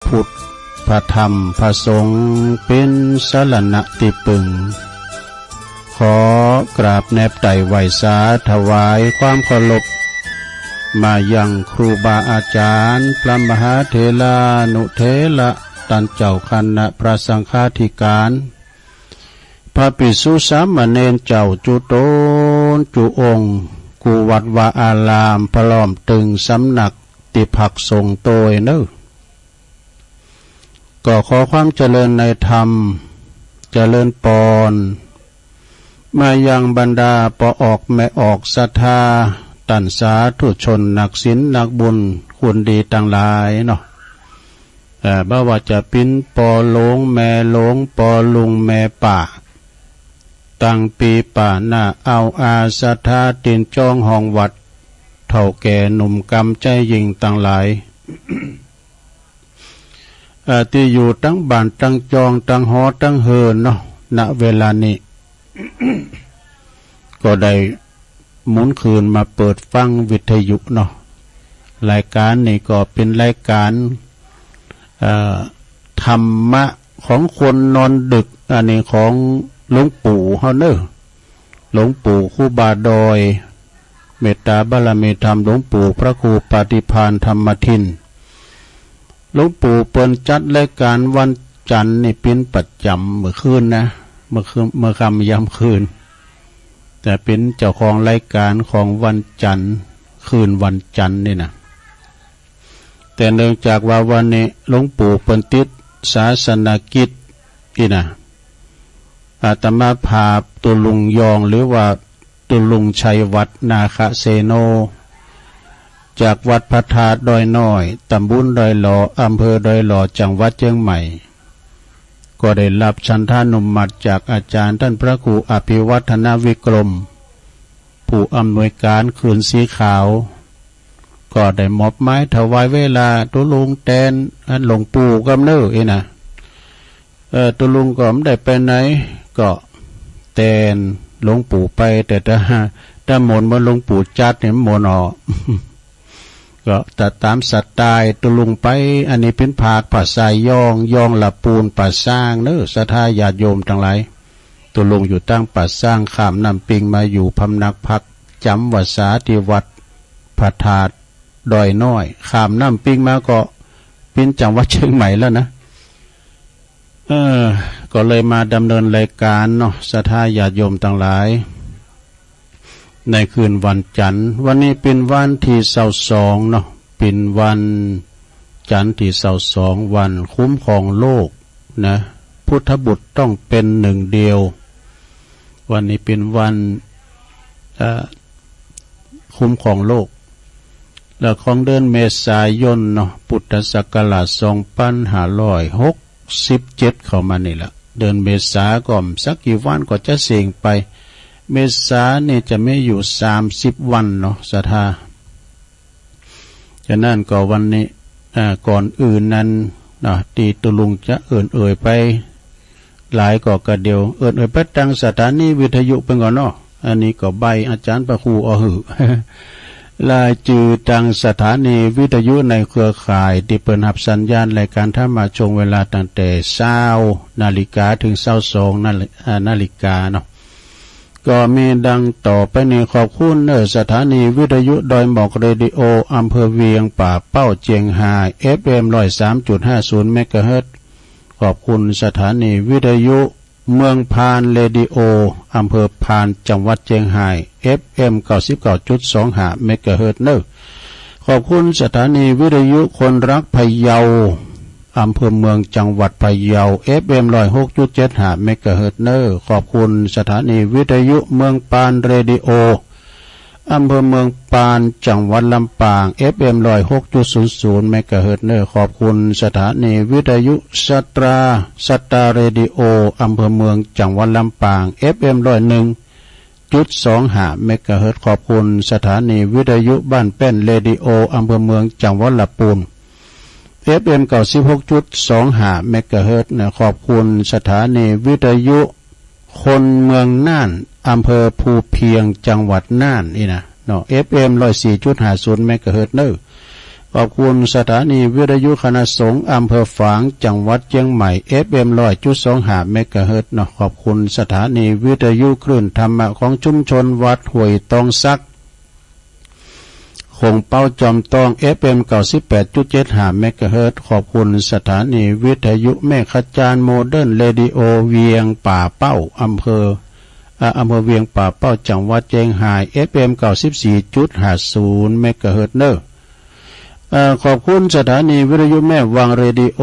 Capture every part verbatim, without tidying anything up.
พระพุทธ พระธรรม พระสงฆ์ เป็นสรณะที่พึ่ง ขอกราบแนบไต่ไหว้สาถวายความเคารพ มายังครูบาอาจารย์ พระมหาเถรานุเถระ ต้านเจ้าคณะพระสังฆาธิการ พระภิกษุสามเณรเจ้าจุ๊ต๋นจุ๊องค์ กู้วัดวาอาราม พร้อมตึงสำนักตี้พักสงฆ์โตยเน่อ ก็ขอความเจริญในธรรม เจริญปอน มายังบรรดาป้อออกแม่ออกศรัทธา ต้านสาธุชนนักศีลนักบุญ คนดีตังหลายเนาะ เอ่อ บ่ว่าจะเป๋นป้อหลวงแม่หลวง ป้อลุงแม่ป้า ตังปี้ป้าน้า อ่าวอา ศรัทธา ติ่นจองห้องวัด เฒ่าแก่หนุ่มกำใจ๋ยิ่งตังหลาย เอ่อ ตี้อยู่ตังบ้านตังจองตังหอตังเฮือนเนาะ ณ เวลานี้ ก็ได้หมุนคืนมาเปิดฟังวิทยุเนาะ รายการนี้ก็เป๋นรายการ เอ่อ ธรรมะของคนนอนดึก อันนี้ของหลวงปู่เฮาเน่อ หลวงปู่ครูบาดอย เมตตาบารมีธรรมหลวงปู่พระครูปาฏิภาณธรรมทิน หลวงปู่เปิ้นจัดรายการวันจันทร์นี่เป๋นประจ๋ำเมื่อคืนนะ เมื่อคืน เมื่อค่ำยามคืน แต่เป๋นเจ้าของรายการของวันจันทร์ คืนวันจันทร์นี่นะ แต่เนื่องจากว่าวันนี้หลวงปู่เปิ้นติดศาสนกิจนี่นะ อาตมาภาพตุ๊ลุงยอง หรือว่าตุ๊ลุงชัยวัฒน์ นาคเสโน จากวัดพระธาตุดอยน้อย ตำบลดอยหล่อ อำเภอดอยหล่อ จังหวัดเชียงใหม่ ก็ได้รับฉันทานุมัติจากอาจารย์ต้านพระครูอภิวัฒนวิกรม ผู้อำนวยการคืนสีขาว ก็ได้มอบหมายถวายเวลาตุ๊ลุงแตนหลวงปู่กำเน่อนี่นะ เออ ตุ๊ลุงก็บ่ได้ไปไหน ก็แตนหลวงปู่ไป แต่ถ้า ถ้าหมนเหมือนหลวงปู่จัดนี่บ่หมนออก ก็ตามสไตล์ตุ๊ลุงไป อันนี้เป๋นภาคภาษายอง ยองละปูนป่าซางเน่อ ศรัทธาญาติโยมตังหลาย ตุ๊ลุงอยู่ตังป่าซาง ข้ามน้ำปิงมาอยู่พำนักพักจ๋ำวัสสาตี้วัดพระธาตุดอยน้อย ข้ามน้ำปิงมาก็เป๋นจังหวัดเชียงใหม่แล้วนะ เออ ก็เลยมาดำเนินรายการเนาะ ศรัทธาญาติโยมตังหลาย ในคืนวันจันทร์ วันนี้เป๋นวันตี้ซาวสองเนาะ เป๋นวันจันทร์ตี้ซาวสอง วันคุ้มครองโลกนะ พุทธบุตรต้องเป็นหนึ่งเดียว วันนี้เป๋นวัน เอ่อ คุ้มครองโลก แล้วของเดือนเมษายนเนาะ พุทธศักราชสองพันห้าร้อยหกสิบเจ็ดเข้ามานี่แหละ เดือนเมษาก็สักกี่วันก็จะเสี้ยงไป เมษานี่จะมีอยู่สามสิบวันเนาะ ศรัทธา ฉะนั้นก็วันนี้ อ่า ก่อนอื่นนั้นนะ ตี้ตุ๊ลุงจะเอิ้นเอ่ยไป หลายก็กะเดียว เอิ้นเอ่ยไปตังสถานีวิทยุเปิ้นก่อนเนาะ อันนี้ก็ใบ้อาจารย์พระครูเอาหื้อ รายจื่อตังสถานีวิทยุในเครือข่ายตี้เปิ้นฮับสัญญาณรายการธรรมะช่วงเวลาตั้งแต่ซาวนาฬิกาถึงซาวสองนาฬิกาเนาะ ก็มีดังต่อไปนี้ ขอบคุณเน่อสถานีวิทยุดอยหมอกเรดิโอ อำเภอเวียงป่าเป้าเจียงฮาย เอฟเอ็มร้อยสามจุดห้าศูนย์เมกะเฮิรตซ์ ขอบคุณสถานีวิทยุเมืองพานเรดิโอ อำเภอพาน จังหวัดเจียงฮาย เอฟเอ็มเก้าสิบเก้าจุดสองห้าเมกะเฮิรตซ์เน่อ ขอบคุณสถานีวิทยุคนรักพะเยา อำเภอเมือง จังหวัดพะเยา เอฟเอ็มร้อยหกจุดเจ็ดห้าเมกะเฮิรตซ์เน่อ ขอบคุณสถานีวิทยุเมืองปานเรดิโอ อำเภอเมืองปาน จังหวัดลำปาง เอฟเอ็มร้อยหกจุดศูนย์ศูนย์เมกะเฮิรตซ์เน่อ ขอบคุณสถานีวิทยุสตรา สตาร์เรดิโอ อำเภอเมือง จังหวัดลำปาง เอฟเอ็มร้อยหนึ่งจุดสองห้าเมกะเฮิรตซ์ ขอบคุณสถานีวิทยุบ้านแป้นเรดิโอ อำเภอเมือง จังหวัดลำพูน เอฟเอ็มเก้าสิบหกจุดสองห้าเมกะเฮิรตซ์นะ ขอบคุณสถานีวิทยุคนเมืองน่าน อำเภอภูเพียง จังหวัดน่านนี่นะเนาะ เอฟเอ็มร้อยสี่จุดห้าศูนย์เมกะเฮิรตซ์เน่อ ขอบคุณสถานีวิทยุคณะสงฆ์อำเภอฝางจังหวัดเชียงใหม่ เอฟเอ็ม ร้อยจุดสองห้า เมกะเฮิรตซ์เนาะ ขอบคุณสถานีวิทยุคลื่นธรรมะของชุมชนวัดห้วยตองสัก ขงเป้าจอมตอง เอฟเอ็ม เก้าสิบแปดจุดเจ็ดห้า เมกะเฮิรตซ์ ขอบคุณสถานีวิทยุแม่ขจาน โมเดิร์น เรดิโอ เวียงป่าเป้า อำเภอ อ่า อำเภอเวียงป่าเป้า จังหวัดเชียงราย เอฟเอ็ม เก้าสิบสี่จุดห้าศูนย์ เมกะเฮิรตซ์เนอะ เอ่อ ขอบคุณสถานีวิทยุแม่วาง เรดิโอ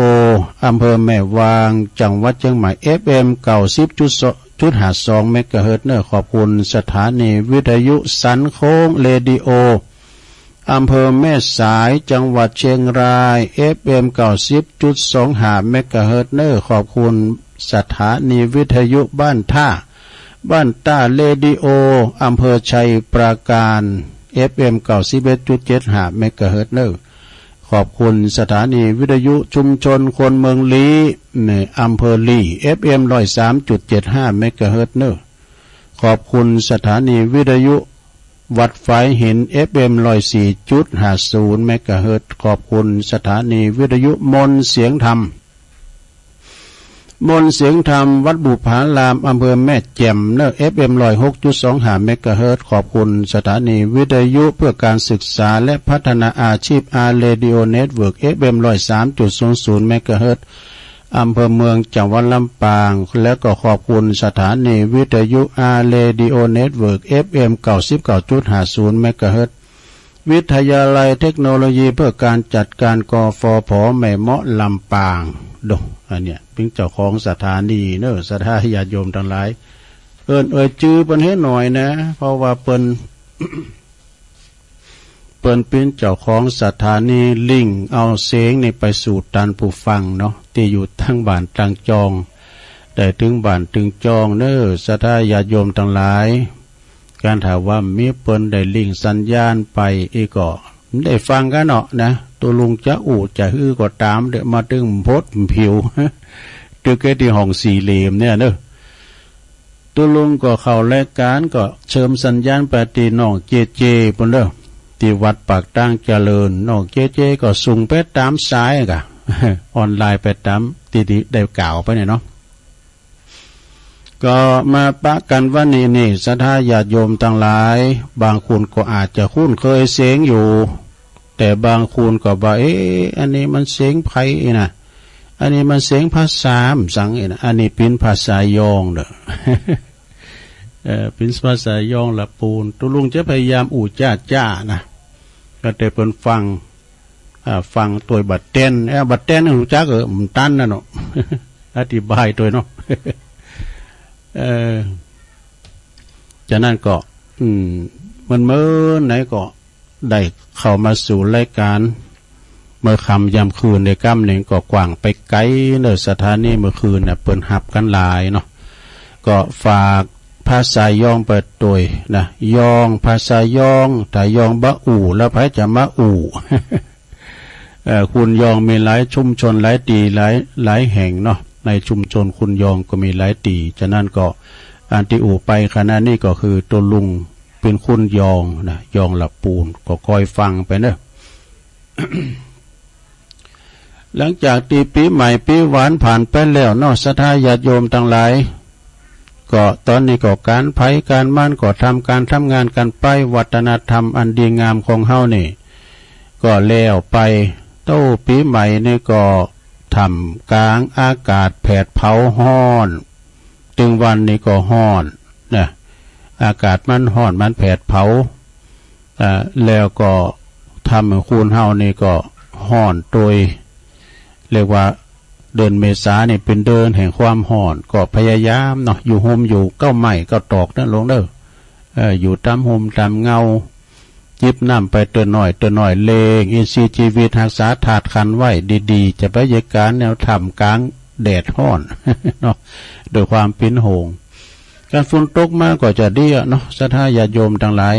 อำเภอแม่วาง จังหวัดเชียงใหม่ เอฟเอ็ม เก้าสิบจุดห้าสอง เมกะเฮิรตซ์เนอะ ขอบคุณสถานีวิทยุสันโค้ง เรดิโอ อำเภอแม่สาย จังหวัดเชียงราย เอฟเอ็ม เก้าสิบจุดสองห้า เมกะเฮิรตซ์เนอะ ขอบคุณสถานีวิทยุบ้านท่า บ้านต้า เรดิโอ อำเภอชัยปราการ เอฟเอ็ม เก้าสิบเอ็ดจุดเจ็ดห้า เมกะเฮิรตซ์เนอะ ขอบคุณสถานีวิทยุชุมชนคนเมืองลี้ ในอำเภอลี้ เอฟเอ็ม ร้อยสามจุดเจ็ดห้า เมกะเฮิรตซ์เนอะ ขอบคุณสถานีวิทยุวัดฝายหิน เอฟเอ็ม ร้อยสี่จุดห้าศูนย์ เมกะเฮิรตซ์ ขอบคุณสถานีวิทยุมนต์เสียงธรรม มนต์เสียงธรรมวัดบุพาราม อำเภอแม่แจ่มเนอะ เอฟเอ็ม ร้อยหกจุดสองห้า เมกะเฮิรตซ์ ขอบคุณสถานีวิทยุเพื่อการศึกษาและพัฒนาอาชีพ อาร์ เรดิโอ เน็ตเวิร์ก เอฟเอ็ม ร้อยสามจุดศูนย์ศูนย์ เมกะเฮิรตซ์ อำเภอเมือง จังหวัดลำปาง และก็ขอบคุณสถานีวิทยุ อาร์ เรดิโอ เน็ตเวิร์ก เอฟเอ็ม เก้าสิบเก้าจุดห้าศูนย์ เมกะเฮิรตซ์ วิทยาลัยเทคโนโลยีเพื่อการจัดการ กฟผ แม่เมาะ ลำปาง ดู อันเนี้ย เป็นเจ้าของสถานีเนอะ ศรัทธาญาติโยมทั้งหลาย เอิ้นเอ่ยจื้อเปิ้นให้หน่อยนะ เพราะว่าเปิ้น เปิ้นเป็นเจ้าของสถานีลิงก์เอาเสียงนี่ไปสู่ตันผู้ฟังเนาะ ตี้อยู่ตังบ้านตังจอง ได้ตึงบ้านตึงจองเนอะ ศรัทธาญาติโยมตังหลาย การถามว่ามีเปิ้นได้ลิงก์สัญญาณไปอีกก็ได้ฟังกันเนาะนะ ตัวลุงจะอู้จะฮือก็ต๋าม เดี๋ยวมาตึงพดผิว ตึกไอ้ตี้ห้องสี่เหลี่ยมเนี่ยเนอะ ตุ๊ลุงก็เข้ารายก๋านก็เชิมสัญญาณไปตี้น้องเจเจ ปุ้นเด้อ ตี้วัดปากตางเจริญ น้องเจเจก็ส่งไปต๋ามสายก่ะ ออนไลน์ไปต๋ามตี้ได้กล่าวไปเนี่ยเนาะ ก็มาปะกั๋นวันนี้นี่ ศรัทธาญาติโยมตังหลาย บางคนก็อาจจะคุ้นเคยเสียงอยู่ แต่บางคนก็ว่า เอ๊ะ อันนี้มันเสียงใผนะ อันนี้มันเสียงภาษาหยังเองนะ อันนี้เป๋นภาษายองเด้อ เอ่อ เป๋นภาษายองละปูน ตุ๊ลุงจะพยายามอู้จ๊าๆ นะ ก็แต่เปิ้นฟัง อ่า ฟังตวยบ่าแต้น เอ้อ บ่าแต้นฮู้จัก เออ บ่ตันนะเนาะ อธิบายตวยเนาะ เอ่อ จากนั้นก็ อืม เมินๆ ไหนก็ ได้เข้ามาสู่รายก๋าน เมื่อค่ำยามคืนในค่ำหนึ่งก็กว้างไปไก๋เนอะ ศรัทธานี่เมื่อคืนน่ะ เปิ้นฮับกั๋นหลายเนาะ ก็ฝากภาษายองไปตวยนะ ยอง ภาษายอง ถ้ายองบ่อู้แล้วใผจะมาอู้ เอ่อ คนยองมีหลายชุมชนหลายตี้หลาย หลายแห่งเนาะ ในชุมชนคนยองก็มีหลายตี้ จากนั้นก็ อันตี้อู้ไปขณะนี้ก็คือตุ๊ลุงเป๋นคนยองนะ ยองละปูน ก็คอยฟังไปเนอะ หลังจากตี้ปี๋ใหม่ปี๋หวานผ่านไปแล้วเนาะ ศรัทธาญาติโยมตังหลาย ก็ต๋อนนี้ก็ก๋านใผก๋านมันก็ทำก๋านทำงานกั๋นไป วัฒนธรรมอันดีงามของเฮานี่ ก็แล้วไป โต้ปี๋ใหม่นี่ก็ท่ามก๋างอากาศแผดเผาฮ้อน ตึงวันนี้ก็ฮ้อนนะ อากาศมันฮ้อน มันแผดเผา อ่า แล้วก็ทำให้คนเฮานี่ก็ฮ้อนตวย เรียกว่าเดือนเมษานี่เป๋นเดือนแห่งความฮ้อน ก็พยายามเนาะ อยู่ฮ่มอยู่เก๊าไม้เก๊าตอกเนอะลุงเนอะ เอ่อ อยู่ต๋ามฮ่มต๋ามเงา จิบน้ำไปเตื้อน้อยเตื้อน้อย เลี้ยงอินทรีย์ชีวิต ฮักษาธาตุขันธ์ไว้ดีๆ จะไปเหยียดก๋านแนวท่ามก๋างแดดฮ้อนเนาะ ด้วยความเป๋นห่วง ก๋านฝนตกมาก็จะดีอะเนาะ ศรัทธาญาติโยมตังหลาย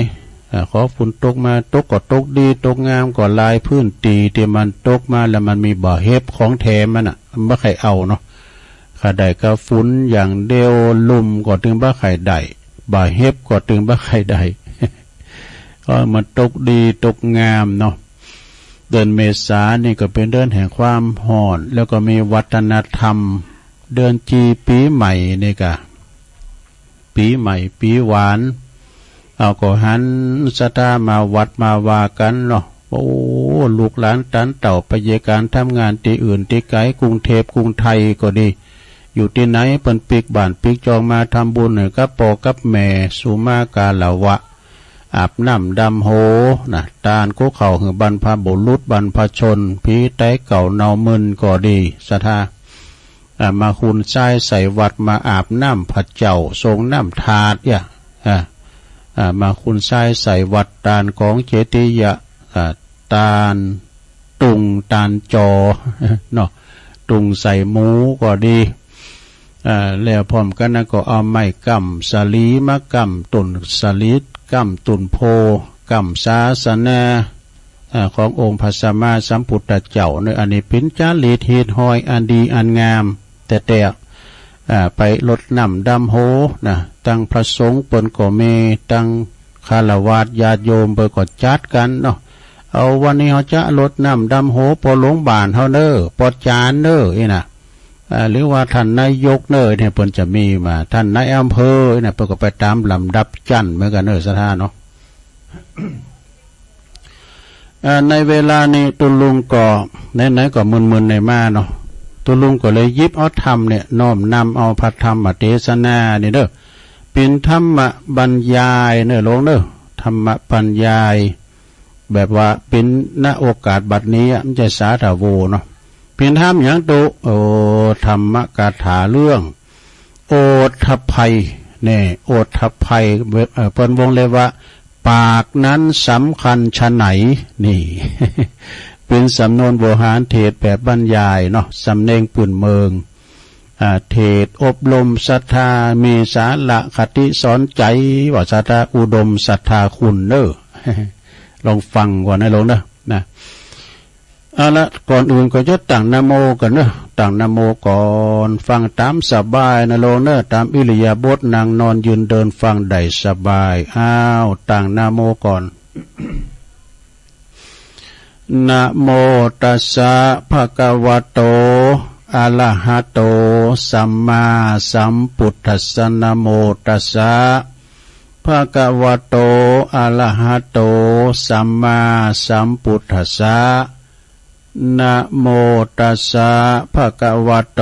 อ่า ขอฝนตกมา ตกก็ตกดี ตกงาม ก็หลายพื้นตี้ตี้มันตกมาแล้วมันมีบ่าเห็บของแถมมันน่ะ มันบ่ใค่เอาเนาะ ใค่ได้ก็ฝนอย่างเดียว ลมก็ตึงบ่ใค่ได้ บ่าเห็บก็ตึงบ่ใค่ได้ ก็มันตกดีตกงามเนาะ เดือนเมษานี่ก็เป็นเดือนแห่งความฮ้อน แล้วก็มีวัฒนธรรม เดือนจีปีใหม่นี่ก็ ปีใหม่ปีหวาน เอาก็หันศรัทธามาวัดมาวากั๋นเนาะ โอ้ ลูกหลานตานเต้าไปเยียะก๋านทำงานตี้อื่นตี้ไก๋ กรุงเทพฯ กรุงไทยก็ดี อยู่ตี้ไหนเปิ้นปิ๊กบ้านปิ๊กจองมาทำบุญหื้อกับป้อกับแม่ สุมาคารวะ อาบน้ำดำหัวนะ ตานกั๋วข้าวหื้อบรรพบุรุษบรรพชน ผีต๋ายเก่าเนาหมื่นก็ดี ศรัทธา อ่า มาขุนทรายใส่วัด มาอาบน้ำพระเจ้า ส่งน้ำถาด อย่า อ่า อ่า มาขุนทรายใส่วัด ตานก๋องเจติยะ อ่า ตานตุง ตานจอ เนาะ ตุงใส่หมูก็ดี อ่า แล้วพร้อมกั๋นนั้นก็เอาไม้ก้ำสาลีมาก้ำต้นสาลี ก้ำต้นโพธิ์ ก้ำศาสนา อ่า ขององค์พระสัมมาสัมพุทธเจ้าเนาะ อันนี้เป๋นจ๋าริตฮีตฮอยอันดีอันงามแต๊ๆ อ่า ไปรดน้ำดำหัวนะ ตังพระสงฆ์เปิ้นก็มี ตังฆราวาสญาติโยมเปิ้นก็จัดกั๋นเนาะ เอาวันนี้เฮาจะรดน้ำดำหัวป้อหลวงบ้านเฮาเน่อ ป้อจ๋ารย์เน่อ อี้นะ อ่า หรือว่าต้านนายกเน่อ เนี่ยเปิ้นจะมีมา ต้านนายอำเภอ อี้นะ เปิ้นก็ไปต๋ามลำดับจั้นเหมือนกั๋นเน่อ ศรัทธาเนาะ อ่า ในเวลานี้ตุ๊ลุงก็ ไหนๆ ก็มึนๆ ในมาเนาะ ตุ๊ลุงก็เลยหยิบเอาธรรมเนี่ย น้อมนำเอาพระธรรมเตสนานี่เด้อ เป๋นธรรมบรรยายเน่อหลวงเน่อ ธรรมบรรยาย แบบว่าเป๋น ณ โอกาสบัดนี้อะ มันจะสาธารณะเนาะ เป๋นธรรมหยังตุ๊ โอ้ ธรรมกถาเรื่อง โอทภัย เนี่ย โอทภัย เอ่อ เปิ้นวงเล็บว่า ปากนั้นสำคัญฉะไหน นี่ เป๋นสำนวนโบราณ เทศน์แบบบรรยายเนาะ สำเนียงปื้นเมือง อ่า เทศน์อบรมศรัทธา มีสาระคติสอนใจ๋ ว่าศรัทธาอุดมศรัทธาคุณเน่อ ลองฟังก่อนนะหลวงเน่อ นะ เอาละ ก่อนอื่นก็จะตั้งนะโมก่อนเน่อ ตั้งนะโมก่อน ฟังต๋ามสบายนะหลวงเน่อ ต๋ามอิริยาบถ นั่งนอนยืนเดินฟังได้สบาย อ้าว ตั้งนะโมก่อน นะโมตัสสะ ภะคะวะโต อะระหะโต สัมมาสัมพุทธัสสะ นะโมตัสสะ ภะคะวะโต อะระหะโต สัมมาสัมพุทธัสสะ นะโมตัสสะ ภะคะวะโต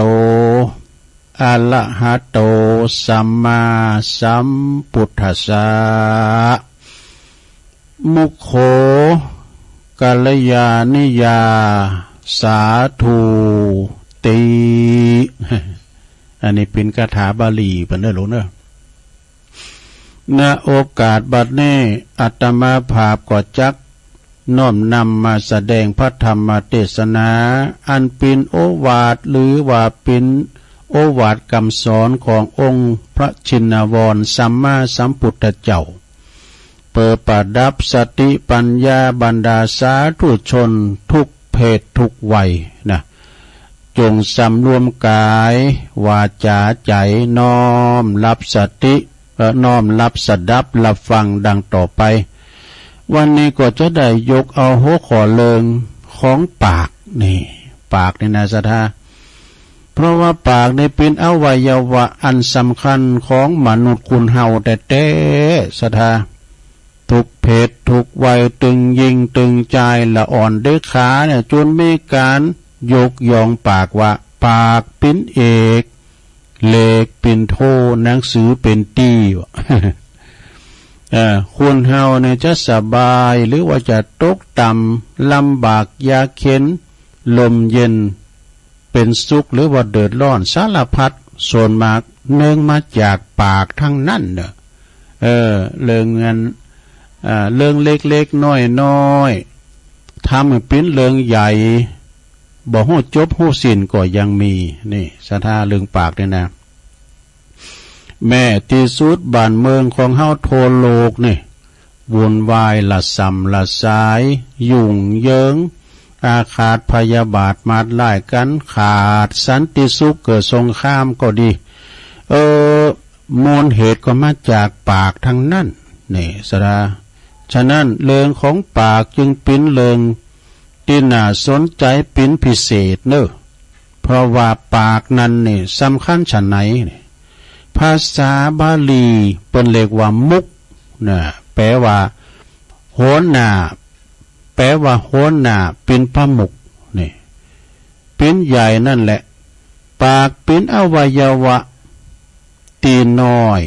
อะระหะโต สัมมาสัมพุทธัสสะ มุโข กัลยาณิยา สาธุติ อันนี้เป๋นคาถาบาลีเปิ้นเน่อหลวงเน่อ ณ โอกาสบัดนี้ อาตมาภาพก็จักน้อมนำมาแสดงพระธรรมเตสนา อันเป๋นโอวาท หรือว่าเป๋นโอวาทกำสอนขององค์พระชินวรสัมมาสัมพุทธเจ้า เปื้อประดับสติปัญญาบรรดาสาธุชนทุกเพศทุกวัยนะ จงสำรวมกาย วาจา ใจ๋ น้อมรับสติ เอ่อ น้อมรับสดับรับฟังดังต่อไป วันนี้ก็จะได้ยกเอาหัวข้อเรื่องของปากนี่ ปากนี่นะศรัทธา เพราะว่าปากนี่เป๋นอวัยวะอันสำคัญของมนุษย์คนเฮาแต๊ๆ ศรัทธา ทุกเพศทุกวัย ตึงญิ่งตึงจาย ละอ่อนเด็กขาเนี่ย จนมีก๋านยกย่องปากว่า ปากเป๋นเอก เลขเป๋นโท หนังสือเป๋นตี้ เอ่อ คนเฮาเนี่ยจะสบาย หรือว่าจะตกต่ำ ลำบากยากเข็ญ ร่มเย็น เป๋นสุข หรือว่าเดือดร้อนสารพัด ส่วนมากเนื่องมาจากปากทั้งนั้นเน่อ เออ เรื่องอัน อ่า เรื่องเล็กๆ น้อยๆ ทำหื้อเป๋นเรื่องใหญ่ บ่ฮู้จบฮู้สิ้นก็ยังมี นี่ ศรัทธา เรื่องปากนี่นะ แม้ตี้สุดบ้านเมืองของเฮาทั่วโลกนี่ วุ่นวายระส่ำระสาย ยุ่งเหยิง อาฆาตพยาบาทมาดร้ายกั๋น ขาดสันติสุข เกิดสงครามก็ดี เออ มูลเหตุก็มาจากปากทั้งนั้น นี่ศรัทธา ฉะนั้นเรื่องของปากจึงเป๋นเรื่อง ที่น่าสนใจเป็นพิเศษเนอะ เพราะว่าปากนั้นนี่สำคัญชะไหนนี่ ภาษาบาลีเปิ้นเรียกว่ามุขนะ แปลว่าหัวหน้า แปลว่าหัวหน้า เป็นประมุขนี่ เป็นใหญ่นั่นแหละ ปากเป็นอวัยวะ ที่น้อย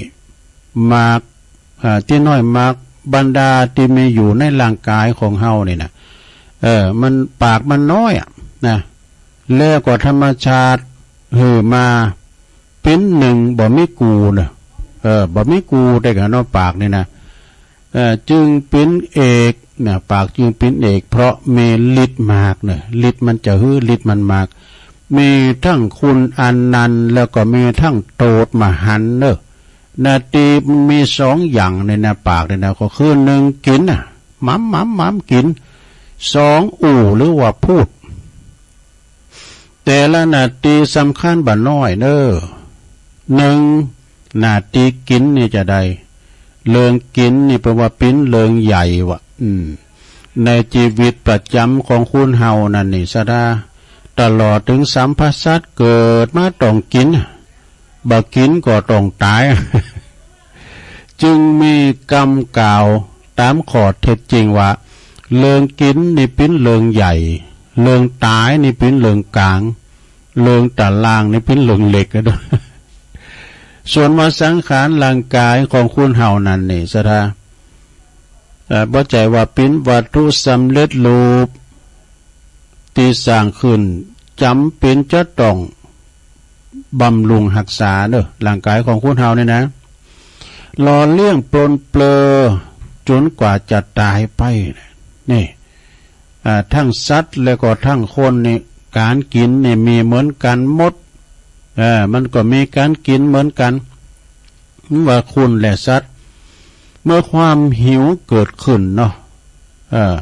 มาก อ่า ที่น้อยมาก บรรดาที่มีอยู่ในร่างกายของเฮานี่นะ เออ มัน ปากมันน้อยอะนะ แล้วก็ธรรมชาติหื้อมา เป็นหนึ่งบ่มีกูเนอะ เออ บ่มีกูได้กันเนาะ ปากนี่นะ เอ่อ จึงเป็นเอกนะ ปากจึงเป็นเอก เพราะมีฤทธิ์มากเนอะ ฤทธิ์มันจะหื้อ ฤทธิ์มันมาก มีทั้งคุณอานันต์ แล้วก็มีทั้งโตษมหันต์เนอะ นาทีมันมีสองอย่างในนะ ปากเนี่ยนะ ก็คือหนึ่งกินนะ หมำหมำหมำกิน สองอู้หรือว่าพูด แต่ละนาทีสำคัญบ่น้อยเนอะ หนึ่งนาทีกินนี่จะได้ เรื่องกินนี่แปลว่าเป็นเรื่องใหญ่วะ อืม ในชีวิตประจำของคนเฮานั่นนี่สะดา ตลอดถึงสัมพสัตว์เกิดมาต้องกิน บ่กินก็ต้องตาย จึงมีกำกล่าวตามข้อเท็จจริงว่า เรื่องกินนี่เป็นเรื่องใหญ่ เรื่องตายนี่เป็นเรื่องกลาง เรื่องตารางนี่เป็นเรื่องเล็กนะ ส่วนว่าสังขารร่างกายของคนเฮานั่นนี่สะดา เอ่อ บ่ใจ้ว่าเป็นวัตถุสำเร็จรูป ที่สร้างขึ้น จ๋ำเป็นจะต้องบำรุงฮักษาเนอะ ร่างกายของคนเฮานี่นะ หล่อเลี้ยงปรนเปรอจ๋นกว่าจะตายไป นี่ อ่า ทั้งสัตว์และก็ทั้งคนนี่ ก๋านกิ๋นนี่มีเหมือนกั๋นหมด เออ มันก็มีก๋านกิ๋นเหมือนกั๋น ว่าคนและสัตว์ เมื่อความหิวเกิดขึ้นเนาะ เออ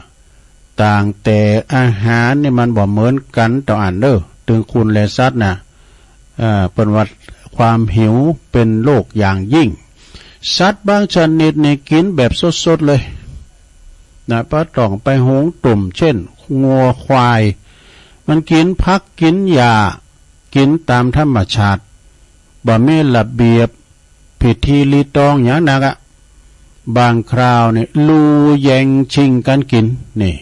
ต่างแต่อาหารนี่มันบ่เหมือนกั๋นเต้าอั้นเด้อ ตึงคนและสัตว์นะ เออ เปิ้นว่าความหิวเป็นโรคอย่างยิ่ง สัตว์บางชนิดนี่กิ๋นแบบสดๆเลยนะ บ่ต้องไปหุงต้ม เช่น งัวควาย มันกิ๋นผักกิ๋นหญ้า กิ๋นต๋ามธรรมชาติ บ่มีระเบียบพิธีรีตองหยังนักอะ บางคราวนี่ลู่แย่งชิงกั๋นกิ๋น นี่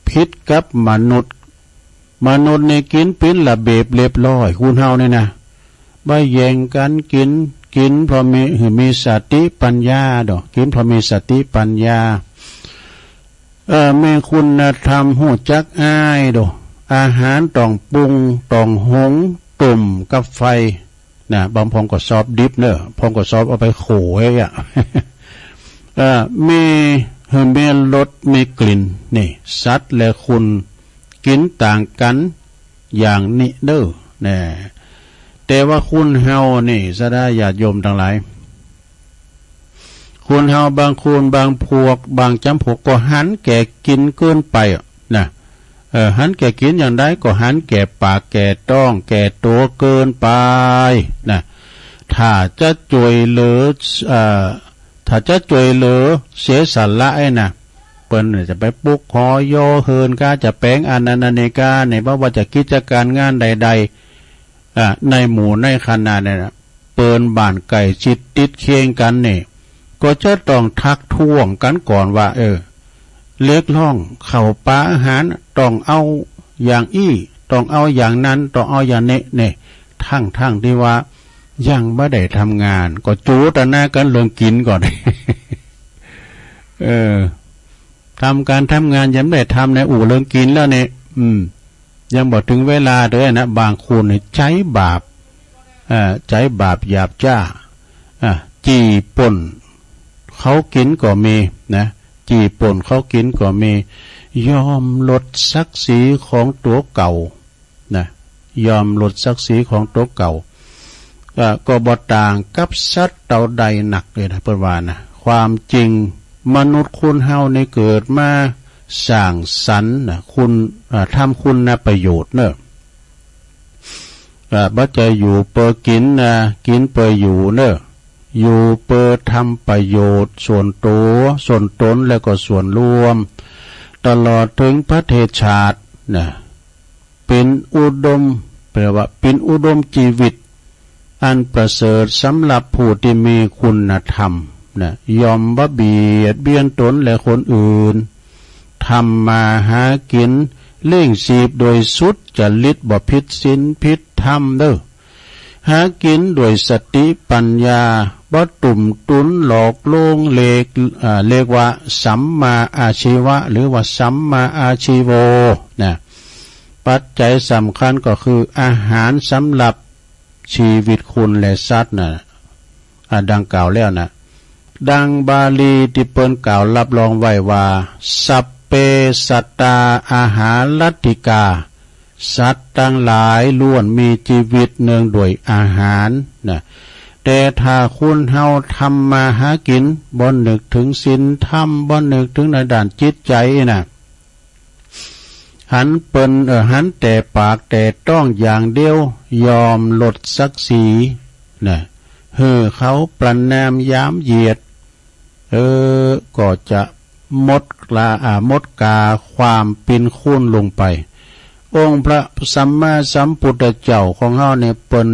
ผิดกับมนุษย์ มนุษย์นี่กิ๋นเป็นระเบียบเรียบร้อย คนเฮานี่นะ บ่แย่งกั๋นกิ๋น กิ๋นเพราะมี หื้อมีสติปัญญาดอก กิ๋นเพราะมีสติปัญญา เอ่อ มีคุณธรรม ฮู้จักอายดอก อาหารต้องปรุง ต้องหุงต้มกับไฟนะ บางพ่องก็ชอบดิบเนอะ พ่องก็ชอบเอาไปโขยอะ เอ่อ มี หื้อมีรส มีกลิ่น นี่ สัตว์และคนกิ๋นต่างกั๋นอย่างนี้เด้อ นะ แต่ว่าคนเฮานี่ สะดาญาติโยมตังหลาย คนเฮาบางคนบางพวก บางจ๋ำพวกก็หันแก่กิ๋นเกินไปอะนะ เออ หันแก่กิ๋นอย่างใดก็หันแก่ปากแก่ต๊องแก่ตั๋วเกินไปนะ ถ้าจะจ้วยเหลือ เอ่อ ถ้าจะจ้วยเหลือเสียสละไอ้นะ เปิ้นจะไปปลุกหอยอเฮินกา จะแป๋งอันนั้นอันนี้กา ในบ่ว่าจะกิจก๋านงานใดๆ อ่ะ ในหมู่ในคณะเนี่ยนะ เปิ้นบ้านใก้ชิดติดเคียงกั๋นนี่ ก็จะต้องทักท้วงกั๋นก่อนว่า เออ เรียกร้องข้าวป๋าอาหาร ต้องเอาอย่างอี้ ต้องเอาอย่างนั้น ต้องเอาอย่างนี้ นี่ ทั้งๆ ที่ว่ายังบ่ได้ทำงาน ก็โจตนากั๋นเรื่องกิ๋นก่อน เออ ทำก๋านทำงานยังบ่ได้ทำนะ อู้เรื่องกิ๋นแล้วนี่ อืม ยังบ่เถิงเวลาเด้อนะ บางคนนี่ใจ๊บาป เอ่อ ใจ๊บาปหยาบจ้า อ่ะ จี้ปล้นเขากิ๋นก็มีนะ จี้ปล้นเขากิ๋นก็มี ยอมลดศักดิ์ศรีของตั๋วเก่านะ ยอมลดศักดิ์ศรีของตั๋วเก่า ก็ ก็บ่ต่างกับสัตว์เต้าใดนักเลยนะ เปิ้นว่านะ ความจริงมนุษย์คนเฮานี่เกิดมาสร้างสรรค์นะ คุณ อ่า ทำคุณประโยชน์เนอะ อ่า บ่ใจ้อยู่เปื้อกิ๋นนะ กิ๋นเปื้ออยู่เนอะ อยู่เปื้อทำประโยชน์ส่วนตั๋ว ส่วนตน แล้วก็ส่วนรวม ตลอดเถิงประเทศชาติ นะ เป็นอุดม แปลว่าเป็นอุดมชีวิต อันประเสริฐสำหรับผู้ที่มีคุณธรรม นะ ย่อมบ่เบียดเบียนตนและคนอื่น ทำมาหากินเลี้ยงชีพโดยสุจริต บ่ผิดศีลผิดธรรมเด้อ หากินด้วยสติปัญญา บ่ตุ่มตุนหลอกลวง เรียก อ่า เรียกว่าสัมมาอาชีวะ หรือว่าสัมมาอาชีโว นะ ปัจจัยสำคัญก็คืออาหารสำหรับชีวิตคนและสัตว์นะ อ่า ดังกล่าวแล้วนะ ดังบาลีที่เปิ้นกล่าวรับรองไว้ว่า สัพเพสัตตาอาหารัตถิกา สัตว์ทั้งหลายล้วนมีชีวิตเนื่องด้วยอาหารนะ แต่ถ้าคนเฮาทำมาหากิน บ่นึกถึงศีลธรรม บ่นึกถึงในด้านจิตใจนะ หันเปิ้น เอ่อ หันแต่ปากแต่ท้องอย่างเดียว ย่อมลดศักดิ์ศรีนะ หื้อเขาประณามหยามเหยียด เออ ก็จะหมดกา อ่า หมดกาความเป็นคนลงไป องค์พระสัมมาสัมพุทธเจ้าของเฮาเนี่ยเปิ้น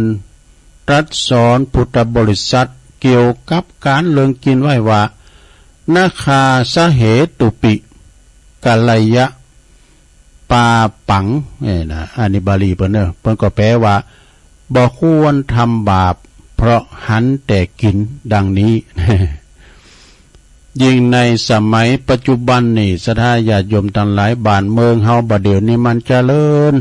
ตรัสสอนพุทธบริษัทเกี่ยวกับการเรื่องกินไว้ว่า นะคาสะเหตุปิ กัลยะปาปัง เนี่ยนะ อันนี้บาลีเปิ้นเนอะ เปิ้นก็แปลว่า บ่ควรทำบาปเพราะหันแต่กิน ดังนี้ ยิ่งในสมัยปัจจุบันนี่ ศรัทธาญาติโยมทั้งหลาย บ้านเมืองเฮาบ่าเดี่ยวนี้มันเจริญ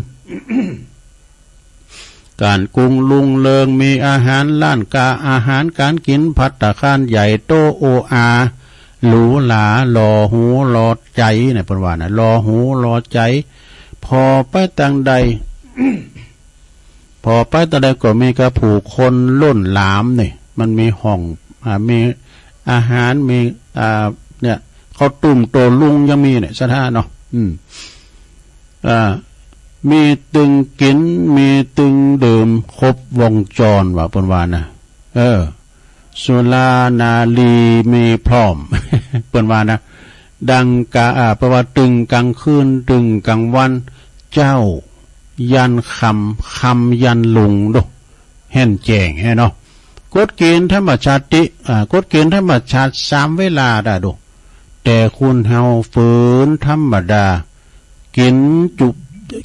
การกุงลุงเริง มีอาหารร้านกา อาหารการกิน ภัตตาคารใหญ่โตโออา หรูหรา หล่อหูหล่อใจนะ เปิ้นว่านะ หล่อหูหล่อใจ ผ่อไปตางใด ผ่อไปตางใดก็มีกะผู้คนล้นหลามนี่ มันมีห้อง อ่า มีอาหาร มี อ่า เนี่ย ข้าวตุ้มโตลุงยังมีเนี่ย ศรัทธาเนาะ อืม อ่า มีตึงกิ๋น มีตึงดื่ม ครบวงจร ว่าเปิ้นว่านะ เออ สุรานารีมีพร้อม เปิ้นว่านะ ดังกะ อ่า แปลว่าตึงกลางคืน ตึงกลางวัน เจ๊ายันค่ำ ค่ำยันรุ่งโด แห่นแจ้งแฮะเนาะ กฎเกณฑ์ธรรมชาติ อ่า กฎเกณฑ์ธรรมชาติสามเวลาได้โด แต่คนเฮาฝืนธรรมดา กิ๋นจุบ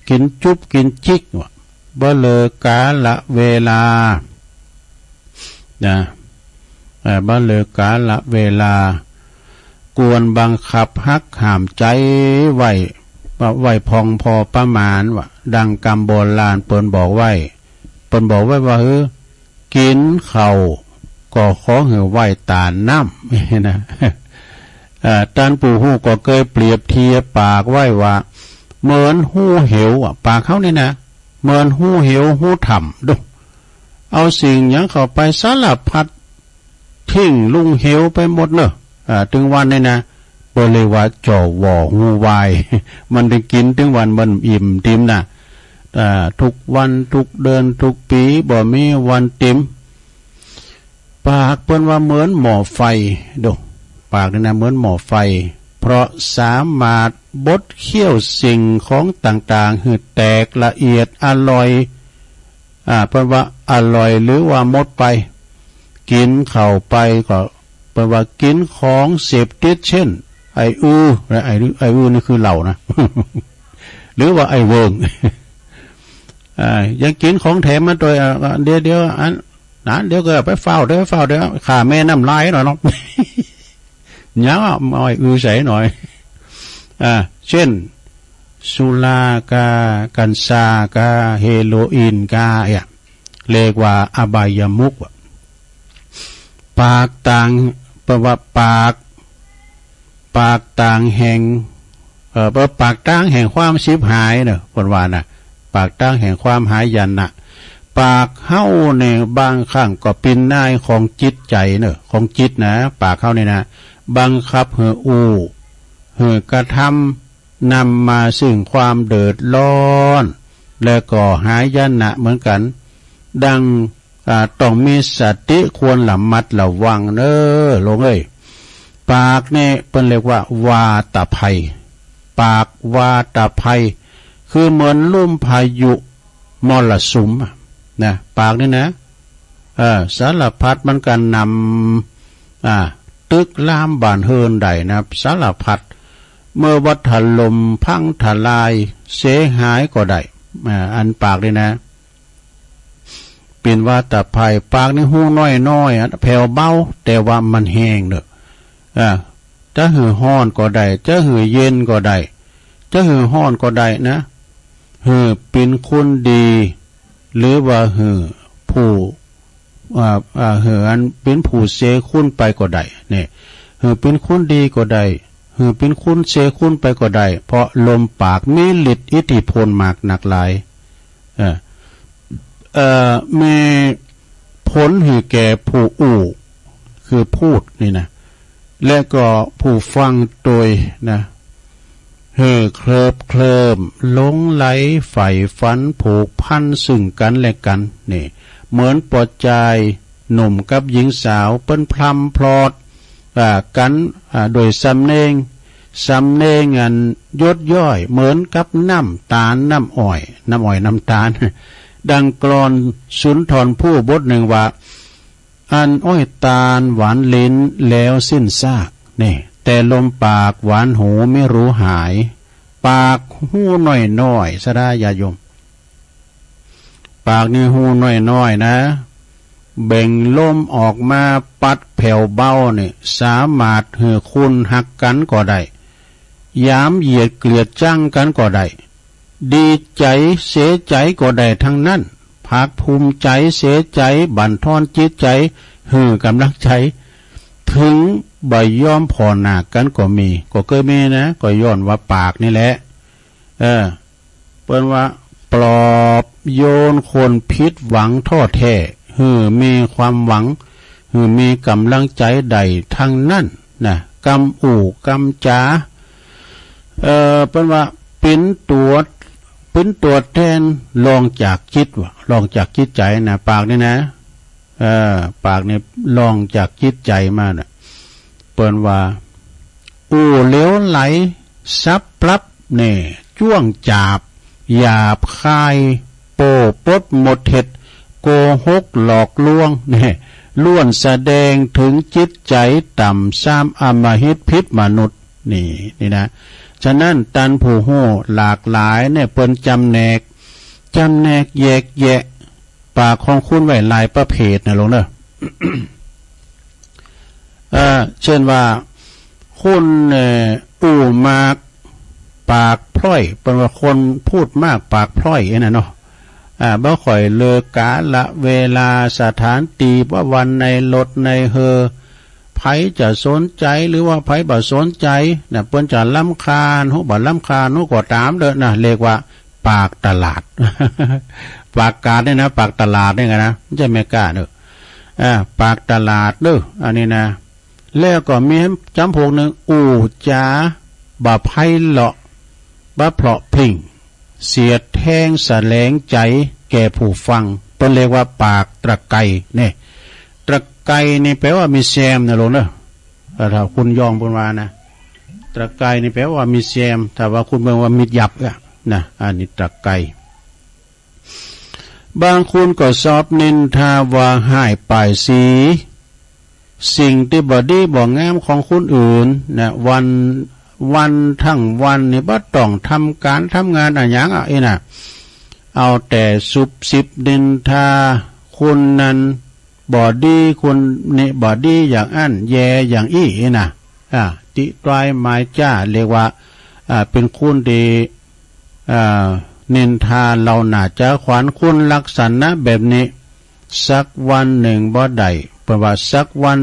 กิ๋นจุบ กิ๋นจิก ว่า บ่เหลือกาละเวลา นะ เอ่อ บ่เหลือกาละเวลา ควรบังคับหักห้ามใจ๋ไว้ ไว้พองพอประมาณ ว่า ดังกำโบราณเปิ้นบอกไว้ เปิ้นบอกไว้ว่า หื้อ กิ๋นข้าวก็ขอหื้อไหว้ตาน้ำ นะ เอ่อ ต้านผู้ฮู้ก็เกยเปรียบเทียบปากไว้ว่า เหมือนฮูเหวอะ ปากเฮานี่นะ เหมือนฮูเหวฮูถ้ำโด เอาสิ่งหยังเข้าไปสารพัด ทิ้งลุงเหวไปหมดเนอะ อ่า ตึงวันนี่นะ เปิ้นเรียกว่าจ่อหว่อฮูวาย มันได้กิ๋นตึงวันมันอิ่มติ่มนะ อ่า ทุกวันทุกเดือนทุกปี๋ บ่มีวันติ่ม ปากเปิ้นว่าเหมือนหม้อไฟโด ปากนี่นะเหมือนหม้อไฟ เพราะสามารถบดเคี่ยวสิ่งของต่างๆ หื้อแตกละเอียดอร่อย อ่า เปิ้นว่าอร่อยหรือว่าหมดไป กิ๋นเข้าไปก็ เปิ้นว่ากิ๋นของเสพติด เช่น ไอ้อือ ไอ้ ไอ้อือนี่คือเหล้านะ หรือว่าไอ้เวิง อ่า ยังกิ๋นของแถมมาโดย อ่า เดี๋ยว เดี๋ยว อัน นะ เดี๋ยวก็ไปเฝ้า เดี๋ยวเฝ้า เดี๋ยว ฆ่าแม่น้ำลายหน่อยเนาะ ยังเอาไอ้อือใส่หน่อย อ่า เช่น สุรากา กัญชากา เฮโรอีนกา เนี่ย เรียกว่าอบายมุข ปากตาง แปลว่าปาก ปากตางแห่ง เอ่อ แปลว่าปากตางแห่งความฉิบหายเนอะ เปิ้นว่านะ ปากตางแห่งความหายนะ ปากเฮาเนี่ยบางครั้งก็เป๋นนายของจิตใจ๋เนอะ ของจิตนะ ปากเฮาเนี่ยนะ บังคับหื้ออู้ หื้อกระทำ นำมาซึ่งความเดือดร้อน และก็หายนะเหมือนกัน ดัง อ่า ต้องมีสติ ควรระมัดระวังเนอะ โลมเอ้ย ปากเนี่ยเปิ้นเรียกว่าวาตภัย ปากวาตภัย เค คือเหมือนลมพายุมรสุมอะนะ ปากนี่นะ เออ สารพัดมันก็นำ อ่า ตึกลามบ้านเฮือนได้นะ สารพัด เมื่อว่าถล่มพังทลายเสียหายก็ได้ อ่า อันปากนี่นะ เป็นว่าแต่ภายปากนี่ฮู้น้อยๆ อะ แผ่วเบา แต่ว่ามันแฮงเด้อ อ่า จะหื้อฮ้อนก็ได้ จะหื้อเย็นก็ได้ จะหื้อฮ้อนก็ได้นะ หื้อเป็นคนดี หรือว่าหื้อผู้ อ่า อ่า หื้ออันเป็นผู้เสียคุณไปก็ได้ เนี่ย หื้อเป็นคนดีก็ได้ หื้อเป็นคนเสียคุณไปก็ได้ เพราะลมปากมีฤทธิ์อิทธิพลมากนักหลาย เอ่อ เอ่อ มีผลหื้อแก่ผู้อู้ คือพูดนี่นะ และก็ผู้ฟังโดยนะ หื้อเคลิบเคลิ้ม หลงใหล ใฝ่ฝัน ผูกพันซึ่งกันและกัน นี่ เหมือนปอจายหนุ่มกับหญิงสาว เปิ้นพลัมพลอด อ่า กัน อ่า โดยสำเนียง สำเนียงอันหยดย้อย เหมือนกับน้ำตาลน้ำอ้อย น้ำอ้อยน้ำตาล ดังกลอนสุนทรภู่บทหนึ่งว่า อันอ้อยตาลหวานลิ้นแล้วสิ้นซาก นี่ แต่ลมปากหวานหูไม่รู้หาย ปากฮู้น้อยๆ สะดาญาติโยม ปากนี่ฮู้น้อยๆ นะ เบ่งลมออกมาปัดแผ่วเบานี่ สามารถหื้อคุณฮักกันก็ได้ ยามเหยียดเกลียดจังกันก็ได้ ดีใจเสียใจก็ได้ทั้งนั้น ภาคภูมิใจเสียใจ บั่นทอนจิตใจ หื้อกำลังใจ ถึงบ่ยอมผ่อหน้ากันก็มี ก็เคยมีนะ ก็ย้อนว่าปากนี่แหละ เออ เปิ้นว่าปลอบโยนคนผิดหวังท้อแท้ หื้อมีความหวัง หื้อมีกำลังใจได้ทั้งนั้นนะ กำอู้กำจา เอ่อ เปิ้นว่าเป็นตัว เป็นตัวแทนรองจากจิตว่ะ รองจากจิตใจนะ ปากนี่นะ เอ่อ ปากนี่รองจากจิตใจมาน่ะ เปิ้นว่า อู้เหลวไหล สับปรับแน่ จ้วงจาบ หยาบคาย โป้ปดหมดเท็จ โกหกหลอกลวงแน่ ล้วนแสดงถึงจิตใจต่ำซาม อำมหิตผิดมนุษย์ นี่ นี่นะ ฉะนั้นตันผู้ฮู้หลากหลายเนี่ย เปิ้นจำแนก จำแนกแยกแยะ ปากของคุณไว้หลายประเภทนะหลวงเนอะ เอ่อ เช่นว่า คุณ เอ่อ อู้มาก ปากพร่อย เปิ้นว่าคนพูดมากปากพร่อย เอ็นะเนาะ อ่า บ่ค่อยเลือกกาละเวลา สถานที่ ว่าวันในรถในเฮอ ไผจะสนใจหรือว่าไผบ่สนใจนะ เปิ้นจะรำคาญ ฮู้บ่รำคาญ ฮู้ก็ตามเด้อนะ เรียกว่าปากตลาด ปากกาดเนี่ยนะ ปากตลาดเนี่ยนะ ไม่ใช่แม่ค้าเด้อ อ่า ปากตลาดเด้อ อันนี้นะ แล้วก็มีจำพวกหนึ่ง อู้จาบ่ไพเราะ บ่เพราะพริ้ง เสียดแทงแสลงใจแก่ผู้ฟัง เปิ้นเรียกว่าปากตะไกเนี่ย ตะไกนี่แปลว่ามีแซมนะหลวงเนอะ เอ่อ ถ้าคุณยองเปิ้นว่านะ ตะไกนี่แปลว่ามีแซม ถ้าว่าคุณเปิ้นว่ามีดหยับอะนะ อันนี้ตะไก บางคนก็ชอบนินทาว่าฮ้ายป้ายสี สิ่งที่บ่ดีบ่งามของคนอื่นนะ วัน วันทั้งวันนี่บ่ต้องทำการทำงานอะหยังอะ อีนะ เอาแต่ซุบซิบนินทา คนนั้นบ่ดี คนนี้บ่ดีอย่างอั้น แย่อย่างอี้ อีนะ อ่า ติตร้ายหมายจ้า เรียกว่า อ่า เป็นคนที่ อ่า นินทาเล่าหน้าจาขวัญ คนลักษณะแบบนี้ สักวันหนึ่งบ่ได้ เปิ้นว่าสักวัน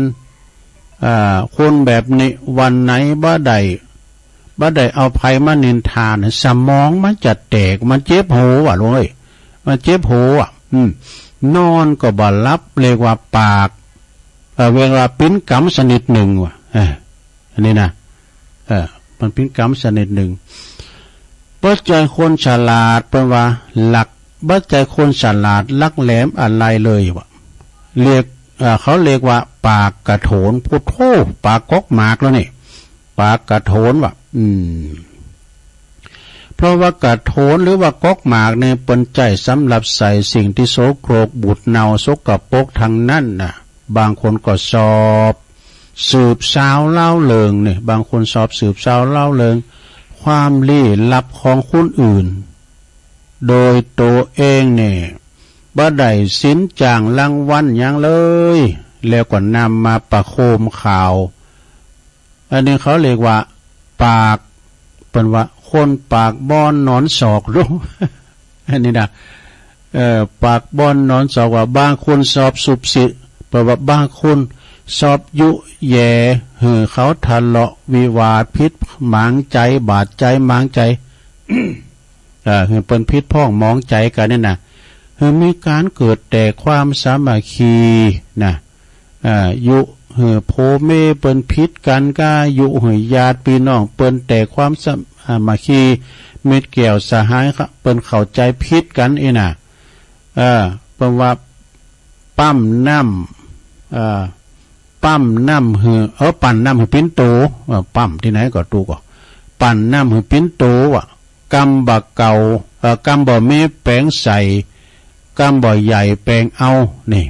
อ่า คนแบบนี้วันไหนบ่ได้ บ่ได้เอาไผมานินทานะ สมองมันจะแตก มันเจ็บหัวว่ะหลวงเอ้ย มันเจ็บหัวว่ะ อืม นอนก็บ่หลับ เรียกว่าปาก เอ่อ เรียกว่าเป็นกรรมชนิดหนึ่งว่ะ เออ อันนี้นะ เออ มันเป็นกรรมชนิดหนึ่ง บ่ใจ้คนฉลาด เปิ้นว่าหลัก บ่ใจ้คนฉลาดหลักแหลมอะไรเลยว่ะ เรียก เอ่อ เขาเรียกว่าปากกระโถน พุทโธ ปากก๊อกหมากแล้วนี่ ปากกระโถนว่ะ อืม เพ เพราะว่ากระโถนหรือว่ากอกหมากเนี่ยเปิ้นใจ๊สำหรับใส่สิ่งที่โสโครกบูดเน่าสกปรกทั้งนั้นน่ะ บางคนก็สอบสืบสาวเล่าเริงเนี่ย บางคนสอบสืบสาวเล่าเริง ความลี้ลับของคนอื่น โดยตัวเองเนี่ย บ่ได้สินจ้างรางวัลหยังเลย แล้วก็นำมาประโคมข่าว อันนี้เขาเรียกว่าปาก เปิ้นว่าคนปากบ่อนนอนซอก ดู อันนี้นะ เอ่อ ปากบ่อนนอนซอก ว่าบางคนสอบสุบสิ เปิ้นว่าบางคนสอบยุแย่หื้อเขาทะเลาะวิวาทผิดหมางใจ๋ บาดใจ๋หมางใจ๋ เอ่อ หื้อเปิ้นผิดพ้องหมองใจ๋กั๋นเนี่ยนะ หื้อมีก๋านเกิดแต่ความสามัคคีนะ เอ่อ ยุหื้อโผเมเปิ้นผิดกั๋นก้า ยุหื้อญาติปี้น้องเปิ้นแต่ความสามัคคี มิตรแก้วสหายเปิ้นเข้าใจ๋ผิดกั๋นอี้นะ เอ่อ เปิ้นว่าปั๊มน้ำ เอ่อ ปั๊มน้ำหื้อ เออ ปั่นน้ำหื้อปิ๊นโต เอ่อ ปั๊มตี้ไหนก็ตุ๊ก ปั่นน้ำหื้อปิ๊นโต ว่า กำบ่าเก่า เอ่อ กำบ่ามีแป๋งใส่ กำบ่าใหญ่แป๋งเอา นี่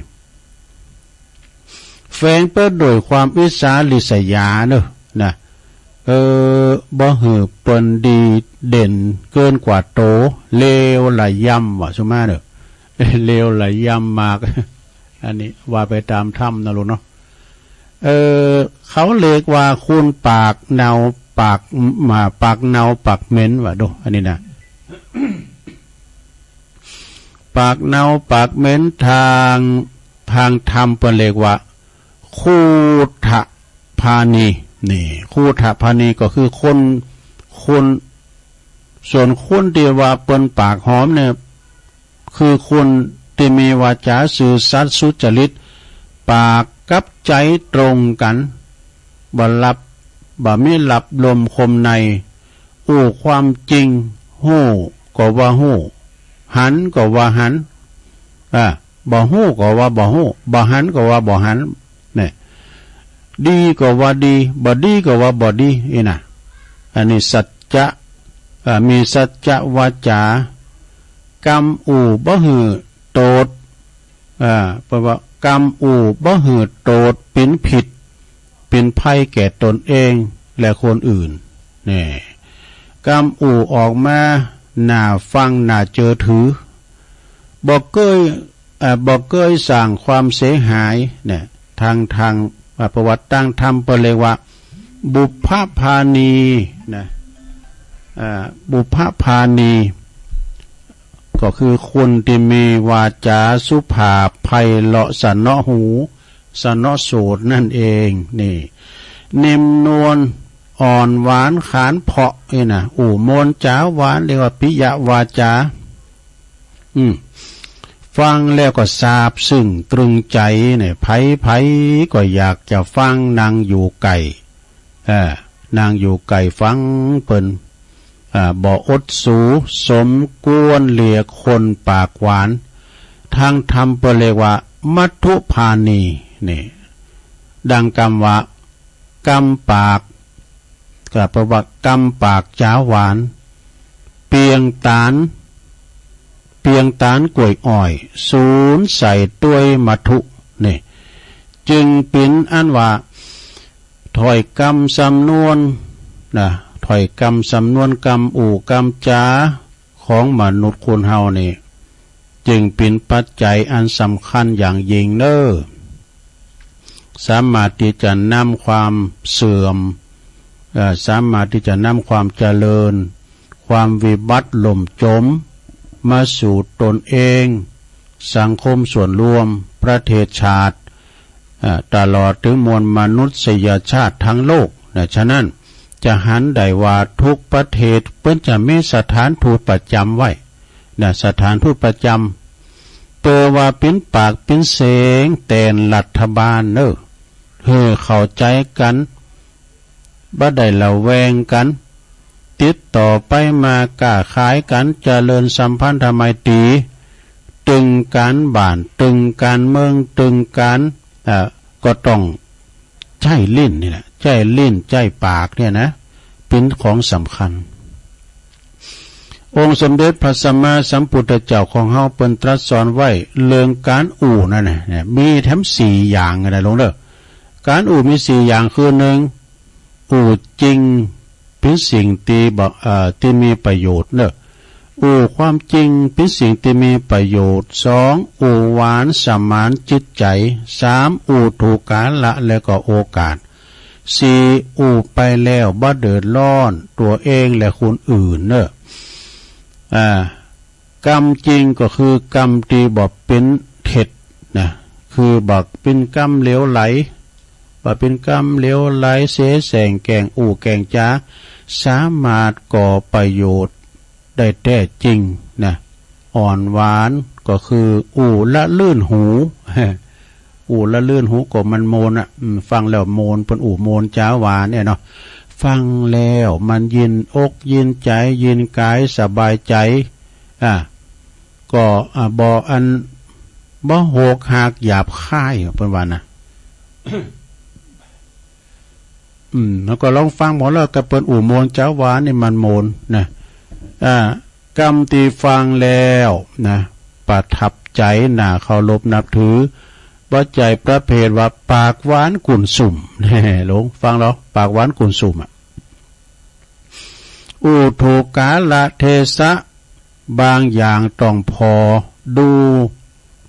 แฝงไปด้วยความอิจฉาริษยาเนอะ นะ เออ บ่หื้อเปิ้นดีเด่นเกินกว่าโต เลวระยำ ว่าสุมาเนอะ เลวระยำมาก อันนี้ว่าไปต๋ามธรรมนะลูกเนาะ เออ เขาเรียกว่าคนปากเน่าปาก มา ปากเน่าปากเหม็น ว่าดู อันนี้นะ ปากเน่าปากเหม็น ทาง ทางธรรมเปิ้นเรียกว่า คูทะพานี นี่ คูทะพานีก็คือคน คน ส่วนคนตี้ว่าเปิ้นปากหอมเนี่ย คือคนตี้มีวาจ๋าซื่อสัตย์สุจริต ปากกับใจ๋ตรงกั๋น บ่ลับ บ่มีลับลมคมใน อู้ความจริง ฮู้ก็ว่าฮู้ หันก็ว่าหัน อ่า บ่ฮู้ก็ว่าบ่ฮู้ บ่หันก็ว่าบ่หัน เนี่ย ดีก็ว่าดี บ่ดีก็ว่าบ่ดี อี้นะ อันนี้สัจจะ อ่า มีสัจจะวาจ๋า กำอู้บ่หื้อโตด อ่า เปิ้นว่ากำอู้บ่หื้อโตด ปิ๋นผิด ปิ๋นภัยแก่ตนเองและคนอื่น นี่ กำอู้ออกมา น่าฟัง น่าเจือถือ บ่เกย เอ่อ บ่เกยสร้างความเสียหาย เนี่ย ทาง ทาง อ่า ประวัติตางธรรมเปิ้นเรียกว่า บุพพานี นะ อ่า บุพพานี ก็คือคนตี้มีวาจ๋าสุภาพไพเราะสนอหู สนอโสตนั่นเอง นี่ นิ่มนวล อ่อนหวานขานเพราะ นี่นะ อู้ม่วนจ๋าหวาน เรียกว่าปิยวาจ๋า อืม ฟังแล้วก็ซาบซึ้งตรึงใจ๋ เนี่ย ใผๆ ก็อยากจะฟัง นั่งอยู่ใก้ เอ่อ นั่งอยู่ใก้ฟังเปิ้น อ่า บ่อดสู สมควรเรียกคนปากหวาน ทางธรรมเปิ้นเรียกว่า มัทธุพานี นี่ ดังกำว่า กำปาก ก็แปลว่ากำปากจ๋าหวาน เปียงตาน เปียงตานกล้วยอ้อย สูนใส่ตวยมัทธุ นี่ จึงปิ๋นอันว่า ถ้อยกำสำนวน นะ ถ้อยกำสำนวน กำอู้กำจ๋า ของมนุษย์คนเฮานี่ จึงปิ๋นปัจจัยอันสำคัญอย่างยิ่งเน้อ สามารถตี้จะนำความเสื่อม เอ่อ สามารถตี้จะนำความเจริญ ความวิบัติล่มจม มาสู่ตนเอง สังคมส่วนรวม ประเทศชาติ อ่า ตลอดถึงมวลมนุษยชาติทั้งโลกนะ ฉะนั้นจะหันได้ว่าทุกประเทศเปิ้นจะมีสถานทูตประจ๋ำไว้นะ สถานทูตประจ๋ำ เปื้อว่าปิ๋นปากปิ๋นเสียงแตนรัฐบาลเน้อ หื้อเข้าใจ๋กั๋น บ่ได้ระแวงกั๋น ติดต่อไปมา ก้าขายกั๋น เจริญสัมพันธไมตรี ตึงก๋านบ้าน ตึงก๋านเมือง ตึงก๋าน เอ่อ ก็ต้องใจ๊ลิ้นนี่แหละ ใจ๊ลิ้น ใจ๊ปากเนี่ยนะ เป๋นของสำคัญ องค์สมเด็จพระสัมมาสัมพุทธเจ้าของเฮาเปิ้นตรัสสอนไว้เรื่องการอู้นั่นน่ะ มีแถมสี่อย่างนะหลวงเด้อ การอู้มีสี่อย่างคือหนึ่ง อู้จริงเป็นสิ่งที่บ่เอ่อที่มีประโยชน์เนอะ อู้ความจริงเป็นสิ่งที่มีประโยชน์ สอง อู้หวานสมานจิตใจ สาม อู้ถูกกาละและก็โอกาส สี่ อู้ไปแล้วบ่เดือดร้อนตัวเองและคนอื่นเนอะ อ่า กรรมจริงก็คือกรรมที่บ่เป็นเท็จนะ คือบ่เป็นกรรมเหลวไหล บ่เป็นกรรมเหลวไหลเสแสร้งแกล้งอู้แกล้งจ๋า สามารถก่อประโยชน์ได้แท้จริงนะ อ่อนหวานก็คืออู้ละลื่นหู อู้ละลื่นหูก็มันโมนอ่ะ อืม ฟังแล้วโมน เปิ้นอู้โมนจ๋าหวานเนี่ยเนาะ ฟังแล้วมันยินอกยินใจ ยินกายสบายใจ อ่ะ ก็ อ่ะ บ่อัน บ่โหกหากหยาบคาย เปิ้นว่านะ อืม แล้วก็ลองฟังหมดแล้วก็เปิ้นอู้โมนจ๋าหวานนี่มันโมนนะ อ่า กรรมที่ฟังแล้วนะ ประทับใจ น่าเคารพนับถือ บ่ใจ้ประเภทว่าปากหวานกุ่นซุ่ม แน่ หลวง ฟังแล้วปากหวานกุ่นซุ่มอ่ะ อู้ถูกกาละเทศะ บางอย่างต้องผ่อดู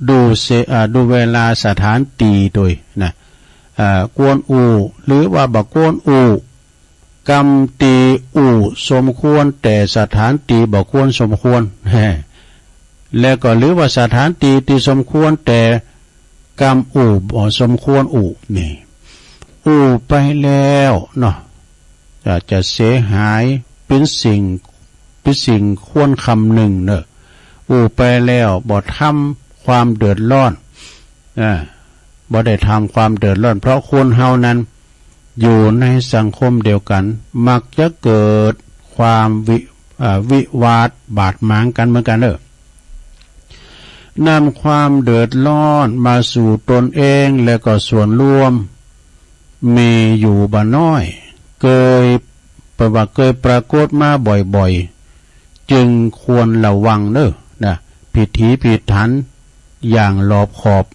ดูเส- อ่า ดูเวลาสถานที่ด้วยนะ อ่า ควรอู้ หรือว่าบ่ควรอู้ กรรมที่อู้สมควรแต่สถานที่บ่ควรสมควร และก็หรือว่าสถานที่ที่สมควรแต่กรรมอู้บ่สมควรอู้ นี่ อู้ไปแล้วเนาะ จะ- จะเสียหาย เป็นสิ่ง- เป็นสิ่งควรคำนึงเนอะ อู้ไปแล้วบ่ทำความเดือดร้อน อ่า บ่ได้ทำความเดือดร้อน เพราะคนเฮานั้น อยู่ในสังคมเดียวกัน มักจะเกิดความวิ- อ่า วิวาทบาดหมางกันเหมือนกันเนอะ นำความเดือดร้อนมาสู่ตนเองและก็ส่วนรวม มีอยู่บ่น้อย เกย- เปิ้นว่าเกยปรากฏมาบ่อยๆ จึงควรระวังเนอะนะ พิถีพิถันอย่างรอบคอบ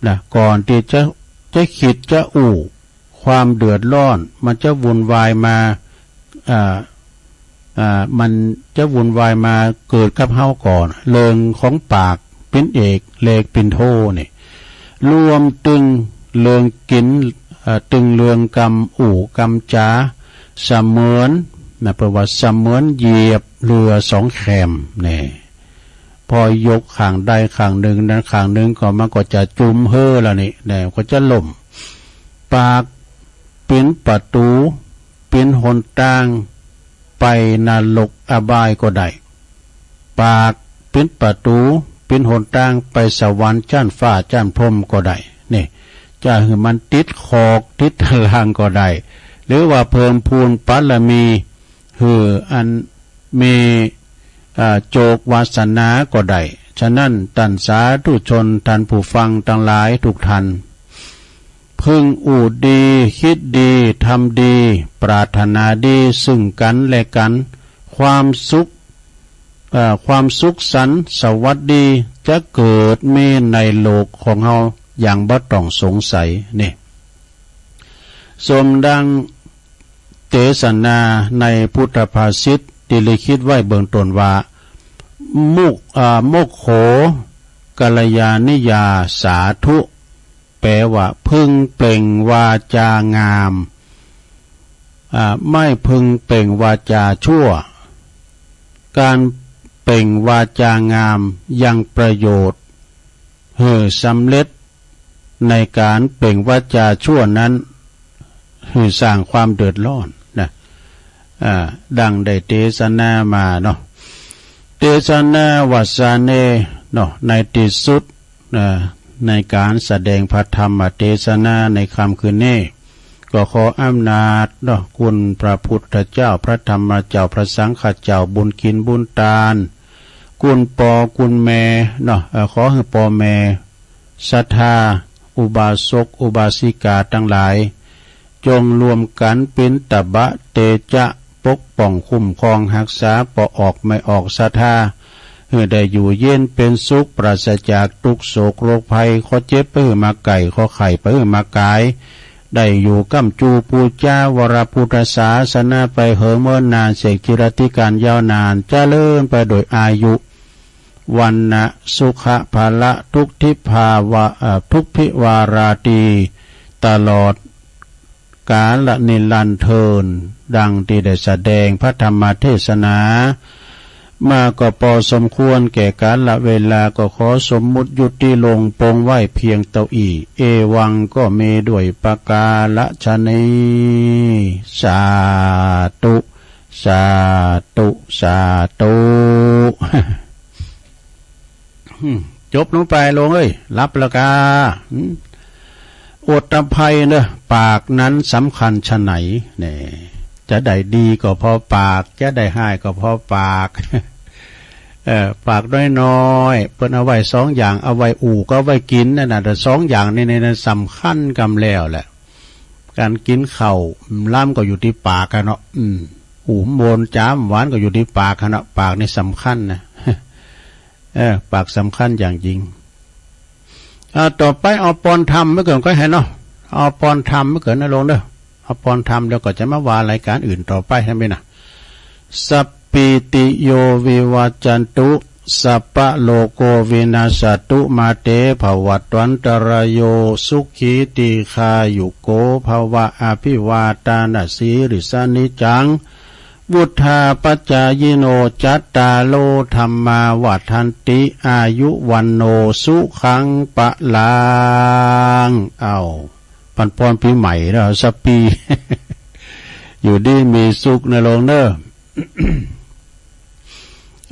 นะ ก่อนที่จะ- จะคิดจะอู้ ความเดือดร้อนมันจะวุ่นวายมา อ่า อ่า มันจะวุ่นวายมาเกิดกับเฮาก่อน เรื่องของปากเป็นเอก เลขเป็นโทนี่ รวมตึงเรื่องกิน อ่า ตึงเรื่องกำอู้กำจ๋า เสมือนนะ เปิ้นว่าเสมือนเหยียบเรือสองแคมแน่ พอยกข้างใดข้างหนึ่งนั้นข้างหนึ่งก็มันก็จะจุ่มเฮอแล้วนี่แน่ ก็จะล่ม ปากเป็นประตู เป็นหนตางไปนรกอบายก็ได้ ปากเป็นประตู เป็นหนตางไปสวรรค์ชั้นฟ้าชั้นพรหมก็ได้ นี่ จะหื้อมันติดขอกติดตารางก็ได้ หรือว่าเพิ่มพูนบารมี หื้ออันมี อ่า โจกวาสนาก็ได้ ฉะนั้นต้านสาธุชนท่านผู้ฟังทั้งหลายทุกท่าน พึงอู้ดี คิดดี ทำดี ปรารถนาดีซึ่งกันและกัน ความสุข เอ่อ ความสุขสันต์สวัสดีจะเกิดมีในโลกของเฮาอย่างบ่ต้องสงสัย นี่ สมดังเตสนาในพุทธภาษิตที่ลิขิตไว้เบื้องต้นว่า มุ- อ่า โมคโข กัลยาณิยา สาธุ แปลว่าพึงเปล่งวาจางาม อ่า ไม่พึงเปล่งวาจาชั่ว การเปล่งวาจางามยังประโยชน์หื้อสำเร็จ ในการเปล่งวาจาชั่วนั้นหื้อสร้างความเดือดร้อนนะ อ่า ดังได้เตสนามาเนาะ เตสนาวาสาเน เนาะ ในที่สุด อ่า ในการแสดงพระธรรมเตสนาในค่ำคืนนี้ ก็ขออำนาจเนาะ คุณพระพุทธเจ้า พระธรรมเจ้า พระสังฆเจ้า บุญกินบุญตาน คุณป้อคุณแม่เนาะ เอ่อ ขอให้ป้อแม่ศรัทธา อุบาสกอุบาสิกาทั้งหลาย จงรวมกันเป็นตบะเตจะ ปกป้องคุ้มครองฮักษา ปอออกไม่ออกศรัทธา หื้อได้อยู่เย็นเป็นสุข ปราศจากทุกข์โศกโรคภัย ข้อเจ็บไปหื้อมาไก่ ข้อไข้ไปหื้อมากาย ได้อยู่ก้ำจูปูจาวรพุทธศาสนาไปเหิงเมินนาน เสกจิรติการยาวนาน เจริญไปโดยอายุ วันนะสุขะพละทุกทิพาวะ เอ่อ ทุกพิวาราตรี ตลอดกาลนิรันดร์เทิน ดังที่ได้แสดงพระธรรมเทศนา มาก็พอสมควรแก่กาลเวลา ก็ขอสมมุติยุติลงปงไว้เพียงเต้าอี้ เอวังก็มีด้วยประการฉะนี้ สาธุ สาธุ สาธุ จบลงไปลงเอ้ย หลับแล้วกา อืม อดอภัยเนอะ ปากนั้นสำคัญฉะไหน เนี่ย จะได้ดีก็เพราะปาก จะได้ฮ้ายก็เพราะปาก เออ ปากน้อยๆ เปิ้นเอาไว้สองอย่าง เอาไว้อู้กับเอาไว้กินนั่นน่ะ แต่สองอย่างนี้เนี่ยสำคัญกำแล้วแหละ การกินข้าว ล้ำก็อยู่ที่ปากอะเนาะ อืม อู้บ่นจ๋าหวานก็อยู่ที่ปากอะเนาะ ปากนี่สำคัญนะ เออ ปากสำคัญอย่างยิ่ง อ่า ต่อไปเอาปอนธรรมไว้ก่อนก็เห็นเนาะ เอาปอนธรรมไว้ก่อนนะลงเด้อ เอาปอนธรรม แล้วก็จะมาว่ารายการอื่นต่อไปนะพี่นะ สัปปีติโยวิวัจจันตุ สัพพะโลโกวินัสสตุ มาเตภวัตวันตรายโย สุขีทีฆายุโกภวะ อภิวาทานาสีลิสสะ นิจจัง วุฑฒาปจจายิโน จัตตาโรธัมมาวัฑฒันติ อายุวัณโณสุขังพลัง เอ้า ปันปอนปีใหม่แล้ว สัปปี อยู่ดีมีสุขนะลงเนอะ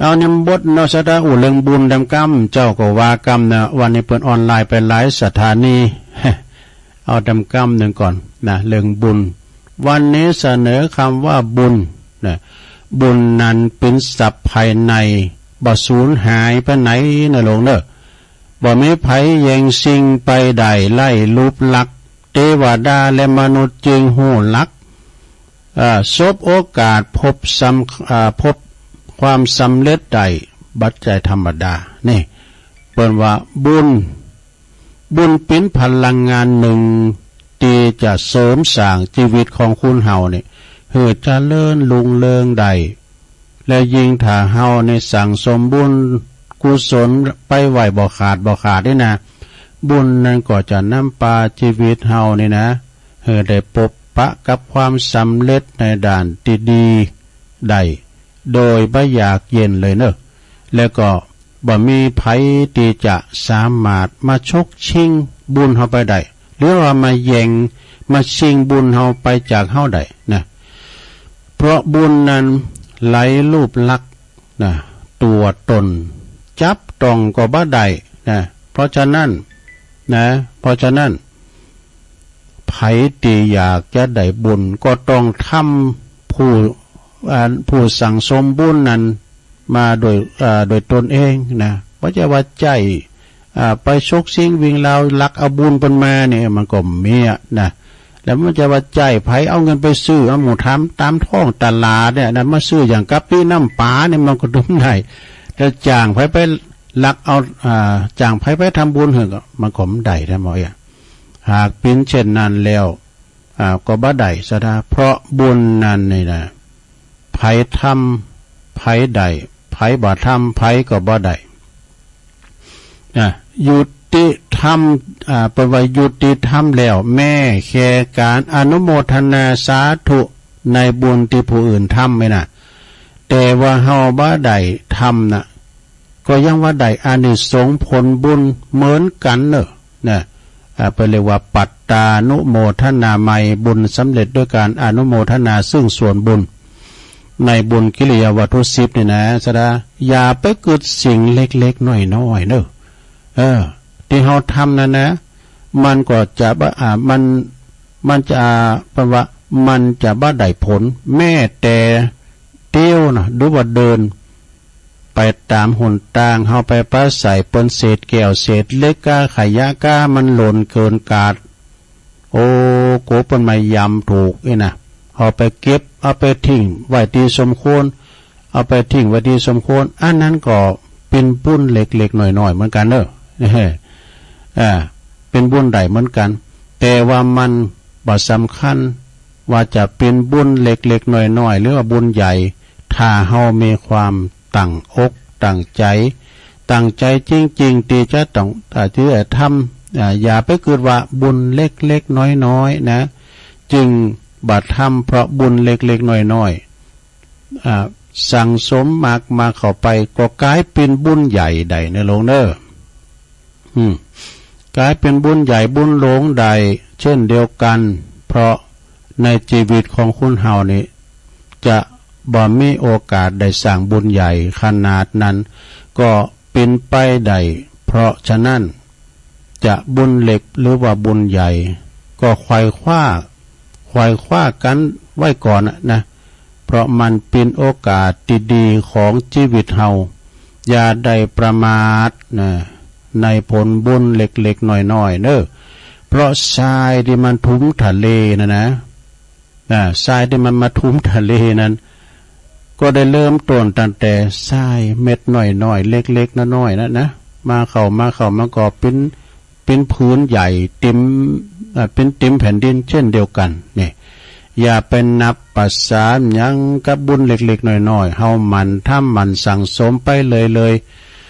เอาเนี่ยบทเนาะ สาธุ อู้เรื่องบุญดำกำ เจ้าก็ว่ากำนะ วันนี้เปิ้นออนไลน์ไปหลายสถานี เอาดำกำหนึ่งก่อนนะ เรื่องบุญ วันนี้เสนอคำว่าบุญนะ บุญนั้นเป็นศัพท์ภายใน บ่สูญหายไปไหนนะลงเนอะ บ่มีไผแย่งสิ่งไปได้ ไล่ลุบลัก เทวดาและมนุษย์จึงฮู้ลัก เอ่อ สบโอกาสพบสำ เอ่อ พบความสำเร็จได้ บัดใจธรรมดา นี่ เปิ้นว่าบุญ บุญเป็นพลังงานหนึ่ง ที่จะเสริมสร้างชีวิตของคนเฮานี่ หื้อเจริญรุ่งเรืองได้ และยิ่งถ้าเฮานี่สั่งสมบุญกุศลไปไว้บ่ขาดบ่ขาดนี่นะ บุญนั้นก็จะนำพาชีวิตเฮานี่นะ หื้อได้ปบปะกับความสำเร็จในด้านที่ดีได้ โดยบ่อยากเย็นเลยเนอะ แล้วก็บ่มีไผที่จะสามารถมาฉกชิงบุญเฮาไปได้ หรือว่ามาแย่ง มาชิงบุญเฮาไปจากเฮาได้นะ เพราะบุญนั้นไร้รูปลักษณ์นะ ตัวตน จับต้องก็บ่ได้นะ เพราะฉะนั้นนะ เพราะฉะนั้น ไผที่อยากจะได้บุญก็ต้องทำผู้ อ่า ผู้สั่งสมบุญนั้นมาโดย อ่า โดยตนเองนะ บ่ใจ้ว่าใจ้ อ่า ไปฉกชิงวิ่งราวลักเอาบุญเปิ้นมาเนี่ย มันก็มีอะนะ แล้วมันจะว่าใจ้ไผเอาเงินไปซื้อ เอาหมูทำตามท้องตลาดเนี่ยนะ มาซื้ออย่างกะปิน้ำปลาเนี่ย มันก็บ่ได้ แต่จ้างไผไปลักเอา อ่า จ้างไผไปทำบุญหื้อก็ มันก็บ่ได้นะหมอเอ้ย หากเป็นเช่นนั้นแล้ว อ่า ก็บ่ได้ สาธุ เพราะบุญนั้นนี่นะ ไผทำ ไผได้ ไผบ่ทำ ไผก็บ่ได้ นะ ยุติธรรม อ่า เปิ้นว่ายุติธรรมแล้ว แม้แค่การอนุโมทนาสาธุในบุญที่ผู้อื่นทำไว้นะ แต่ว่าเฮาบ่ได้ทำนะ ก็ยังว่าได้อานิสงส์ผลบุญเหมือนกันเนอะ นะ อ่า เปิ้นเรียกว่าปัตตานุโมทนาไมย บุญสำเร็จด้วยการอนุโมทนาซึ่งส่วนบุญ ในบุญกิริยาวัตถุสิบนี่นะ สาธุ อย่าไปกึ๊ดสิ่งเล็กๆน้อยๆเนอะ เออ ที่เฮาทำนั่นนะ มันก็จะบ่ อ่า มัน มันจะ เปิ้นว่า มันจะบ่ได้ผล แม้แต่เตียวนะ หรือว่าเดิน ไปตามหนตาง เฮาไปปะใส่เปิ้นเศษแก้ว เศษเหล็กกา ขยะกา มันหล่นเกินกาด โอ้ โกเปิ้นมายำถูกอี้นะ เอาไปเก็บ เอาไปทิ้งไว้ที่สมควร เอาไปทิ้งไว้ที่สมควร อันนั้นก็เป็นบุญเล็กๆน้อยๆเหมือนกันเนอะ อ่า เป็นบุญใหญ่เหมือนกัน แต่ว่ามันบ่สำคัญว่าจะเป็นบุญเล็กๆน้อยๆหรือว่าบุญใหญ่ ถ้าเฮามีความตั้งอกตั้งใจ ตั้งใจจริงๆที่จะต้อง อ่า ที่จะทำ อ่า อย่าไปคิดว่าบุญเล็กๆน้อยๆนะ จึงบ่ทำ เพราะบุญเล็กๆน้อยๆ อ่า สั่งสมมากมาเข้าไป ก็กลายเป็นบุญใหญ่ได้นะโลงเนอะ อืม กลายเป็นบุญใหญ่บุญหลวงได้เช่นเดียวกัน เพราะในชีวิตของคนเฮานี่ จะบ่มีโอกาสได้สร้างบุญใหญ่ขนาดนั้น ก็เป็นไปได้ เพราะฉะนั้น จะบุญเล็กหรือว่าบุญใหญ่ ก็ไขว่คว้า ไขว่คว้ากันไว้ก่อนนะ เพราะมันเป็นโอกาสที่ดีของชีวิตเฮา อย่าได้ประมาทนะ ในผลบุญเล็กๆน้อยๆเนอะ เพราะทรายที่มันถมทะเลนะนะ อ่า ทรายที่มันมาถมทะเลนั้น ก็ได้เริ่มต้นตั้งแต่ทรายเม็ดน้อยๆ เล็กๆน้อยๆนะนะ มาเข้า มาเข้า มันก็เป็น เป็นผืนใหญ่เต็ม อ่า เป็นเต็มแผ่นดินเช่นเดียวกัน นี่ อย่าไปนับประสาหยังกับบุญเล็กๆน้อยๆ เฮาหมั่นทำหมั่นสั่งสมไปเลย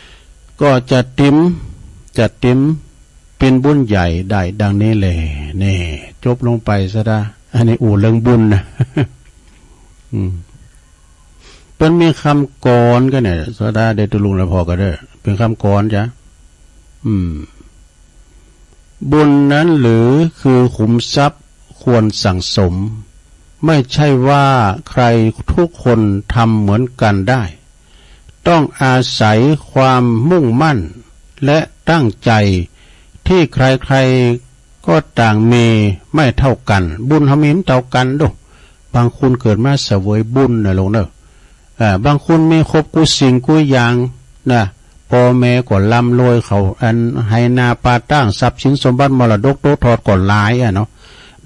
ๆ ก็จะเต็ม จะเต็ม เป็นบุญใหญ่ได้ดังนี้แล นี่ จบลงไปซะละ อันนี้อู้เรื่องบุญนะ อืม เปิ้นมีคำกลอนก็เนี่ยสดาเดตุลุงและพอก็เด้อ เป็นคำกลอนจ้ะ อืม บุญนั้นหรือคือขุมทรัพย์ควรสั่งสม ไม่ใช่ว่าใครทุกคนทำเหมือนกันได้ ต้องอาศัยความมุ่งมั่นและตั้งใจ ที่ใครๆก็ต่างมีไม่เท่ากัน บุญเฮามีบ่เท่ากันโด บางคนเกิดมาเสวยบุญนะโลงเนอะ อ่า บางคนมีครบกู้สิ่งกู้อย่างนะ พ่อแม่ก็ร่ำรวย เขาอันไหนาป่าตาง ทรัพย์สินสมบัติมรดกตกทอดก็หลายอะเนาะ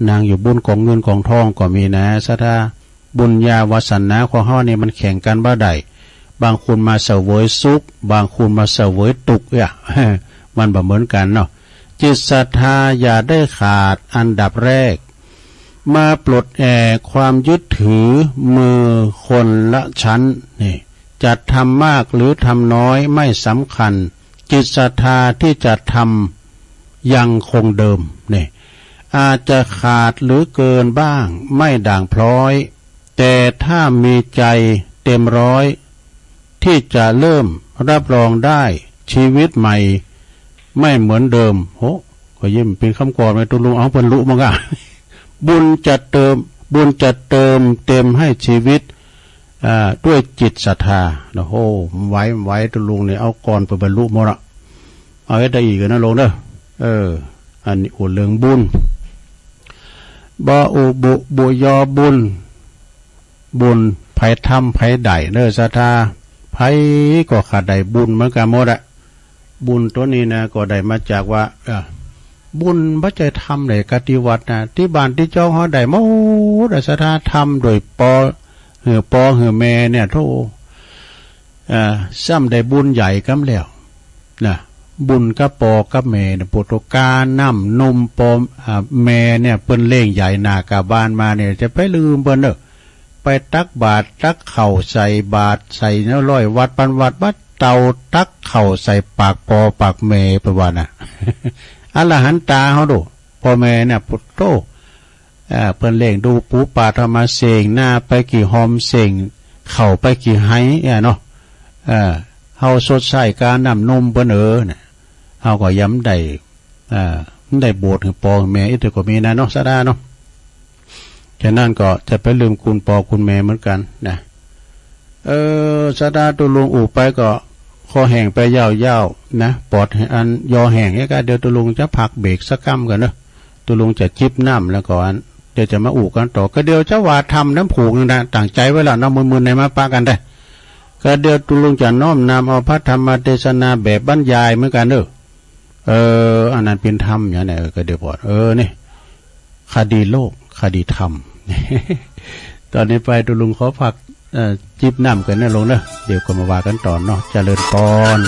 นั่งอยู่บนกองเงินกองทองก็มีนะ ศรัทธา บุญญาวาสนาของเฮานี่มันแข่งกันบ่ได้ บางคนมาเสวยสุข บางคนมาเสวยทุกข์อะ มันบ่เหมือนกันเนาะ จิตศรัทธาอย่าได้ขาดอันดับแรก มาปลดแอกความยึดถือมือคนละชั้น นี่ จะทำมากหรือทำน้อยไม่สำคัญ จิตศรัทธาที่จะทำยังคงเดิม นี่ อาจจะขาดหรือเกินบ้างไม่ด่างพร้อย แต่ถ้ามีใจเต็มร้อย ที่จะเริ่มรับรองได้ชีวิตใหม่ไม่เหมือนเดิม โห ก็ยิ่งเป็นคำกลอนไป ตุลุงเอาเปิ้นลุมาก่ะ บุญจะเติม บุญจะเติมเต็มให้ชีวิต อ่า ด้วยจิตศรัทธา โอ้โห ไหว ไหว ตุลุงเนี่ย เอากลอนไปบรรลุหมดละ เอาเฮ็ดได้อีกนะโลงเด้อ เออ อันนี้อู้เรื่องบุญ บ่อู้ บ่ บ่ยอบุญ บุญไผทำไผได้เด้อศรัทธา ไผก็ข้าได้บุญเหมือนกันหมดอะ บุญตัวนี้นะ ก็ได้มาจากว่า เออ บุญบ่ใจ้ทำได้กะติวัดนะ ตี้บ้านตี้จองเฮาได้หมดอะศรัทธา ทำโดยปอ หื้อปอหื้อแม่เนี่ย โธ่ เอ่อ ซ้ำได้บุญใหญ่กำแล้วนะ บุญกับปอกับแม่เนี่ย ปุตตกาน้ำนมปอ อ่า แม่เนี่ย เปิ้นเลี้ยงใหญ่หน้ากาบ้านมาเนี่ย จะไปลืมเปิ้นเด้อ ไปตักบาตรตักข้าวใส่บาตรใส่เนาะ ร้อยวัตต์ปันวัตต์ บัดเต่าตักข้าวใส่ปากปอปากแม่ เปิ้นว่าน่ะ อรหันตาเฮาโด ปอแม่เนี่ย ปุตโต เอ่อ เปิ้นเลี้ยงดูปูปลาเฮามา เซ้งนาไปกี่ฮอม เซ้งข้าวไปกี่ไห เอ่อ เนาะ เอ่อ เฮาชดใช้กาน้ำนมเปิ้น เออ น่ะ เฮาก็ยังได้ เอ่อ ได้โบสถ์หื้อปอแม่ อิดก็มีนะเนาะ ศรัทธาเนาะ ฉะนั้นก็จะไปลืมคุณปอคุณแม่เหมือนกันนะ เออ ศรัทธา ตุลุงอู้ไปก็คอแห้งไปยาวๆนะ ปอดอันยอแห้ง เอ๊ะ กะเดี๋ยวตุลุงจะพักเบรกสักกำก่อนเนอะ ตุลุงจะจิบน้ำแล้วก็อัน เดี๋ยวจะมาอู้กันต่อ กะเดี๋ยวจะว่าธรรมน้ำผูกนึงนะ ตั้งใจไว้แล้วเนาะ มื้อๆในมาปะกันได้ กะเดี๋ยวตุลุงจะน้อมนำเอาพระธรรมเทศนาแบบบรรยายเหมือนกันเนอะ เออ อันนั้นเป็นธรรมอย่างเนี่ย เออ กะเดี๋ยวก่อน เออ นี่ คดีโลก คดีธรรม ตอนนี้ไปตุลุงขอพัก เอ่อ จิบน้ำกันนะลุงเนอะ เดี๋ยวก็มาว่ากันต่อเนาะ เจริญพร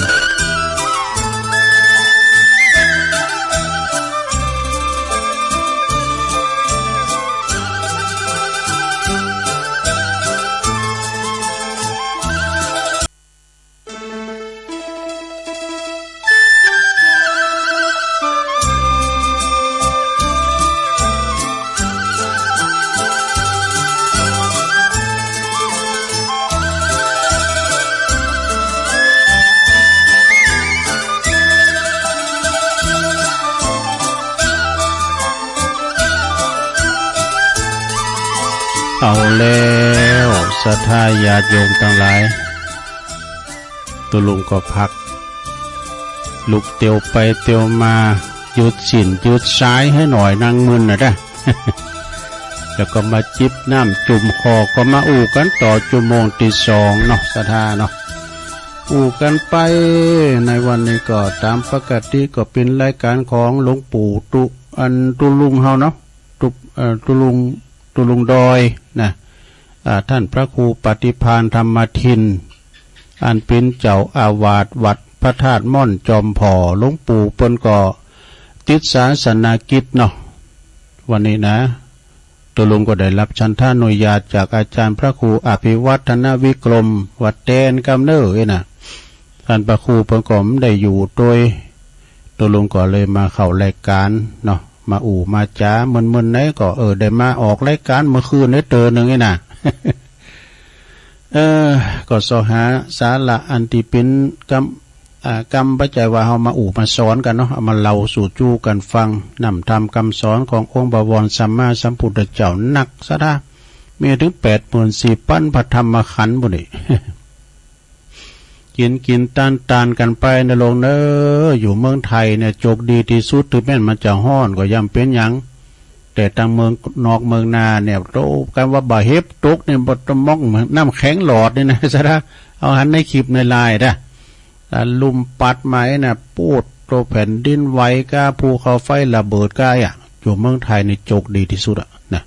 เอาแล้ว ศรัทธาญาติโยมทั้งหลาย ตุลุงก็พัก ลุกเตียวไปเตียวมา ยืดสิ้นยืดสายให้หน่อย นั่งมึนนะเด้อ แล้วก็มาจิบน้ำจุ่มคอ ก็มาอู้กันต่อชั่วโมงที่สองเนาะ ศรัทธาเนาะ อู้กันไป ในวันนี้ก็ตามปกติก็เป็นรายการของหลวงปู่ตุ อันตุลุงเฮาเนาะ ตุ เอ่อ ตุลุง ตุลุงดอยนะ อ่า ท่านพระครูปฏิภาณธรรมทิน อันเป็นเจ้าอาวาสวัดพระธาตุม่อนจอมผ่อ หลวงปู่เปิ้นก็ติดศาสนกิจเนาะ วันนี้นะ ตุลุงก็ได้รับฉันทานุญาตจากอาจารย์พระครูอภิวัฒนวิกรม วัดแตนกำเนิดนะ ท่านพระครูเปิ้นก็บ่ได้อยู่โตย ตุลุงก็เลยมาเข้ารายการเนาะ มาอู้มาจ๋า มึนๆ ไหนก็ เออ ได้มาออกรายการเมื่อคืนนี้เตอหนึ่งนี่นะ เออ ก็เสาะหาสาระอันตี้เป็นกำ อ่า กำปัจจัยว่าเฮามาอู้มาสอนกันเนาะ เอามาเล่าสู่จู้กันฟัง นำธรรมคำสอนขององค์บวรสัมมาสัมพุทธเจ้านักศรัทธา มีถึงแปดหมื่นสี่พันพระธรรมขันธ์บุ้นนี่ กินกินตานตานกันไปนะลุงเนอะ อยู่เมืองไทยเนี่ยโจคดีที่สุด ถึงแม้นมันจะฮ้อนก็ย่ำเป็นหยัง แต่ตังเมืองนอกเมืองนาเนี่ย โตกันว่าบ่าเห็บตกเนี่ย บ่ต้องมองเหมือนน้ำแข็งหลอดนี่นะ ศรัทธา เอาหันในคลิปในไลน์นะ อ่า ลุ่มปัดไหมนะ ปูดโตแผ่นดินไหวก้า ภูเขาไฟระเบิดก้าอ่ะ อยู่เมืองไทยนี่โจคดีที่สุดอะนะ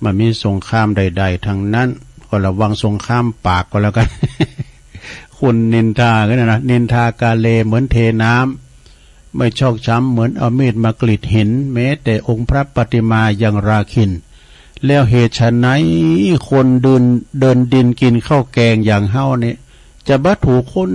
มันมีสงครามใดๆ ทั้งนั้น ก็ระวังสงครามปากก็แล้วกัน คนนินทากันนะ นินทากาเลเหมือนเทน้ำ ไม่ชอกช้ำเหมือนเอามีดมากรีดหิน แม้แต่องค์พระปฏิมายังราคิน แล้วเหตุไฉนคนเดิน เดินดินกินข้าวแกงอย่างเฮานี่ จะบ่ถูกคน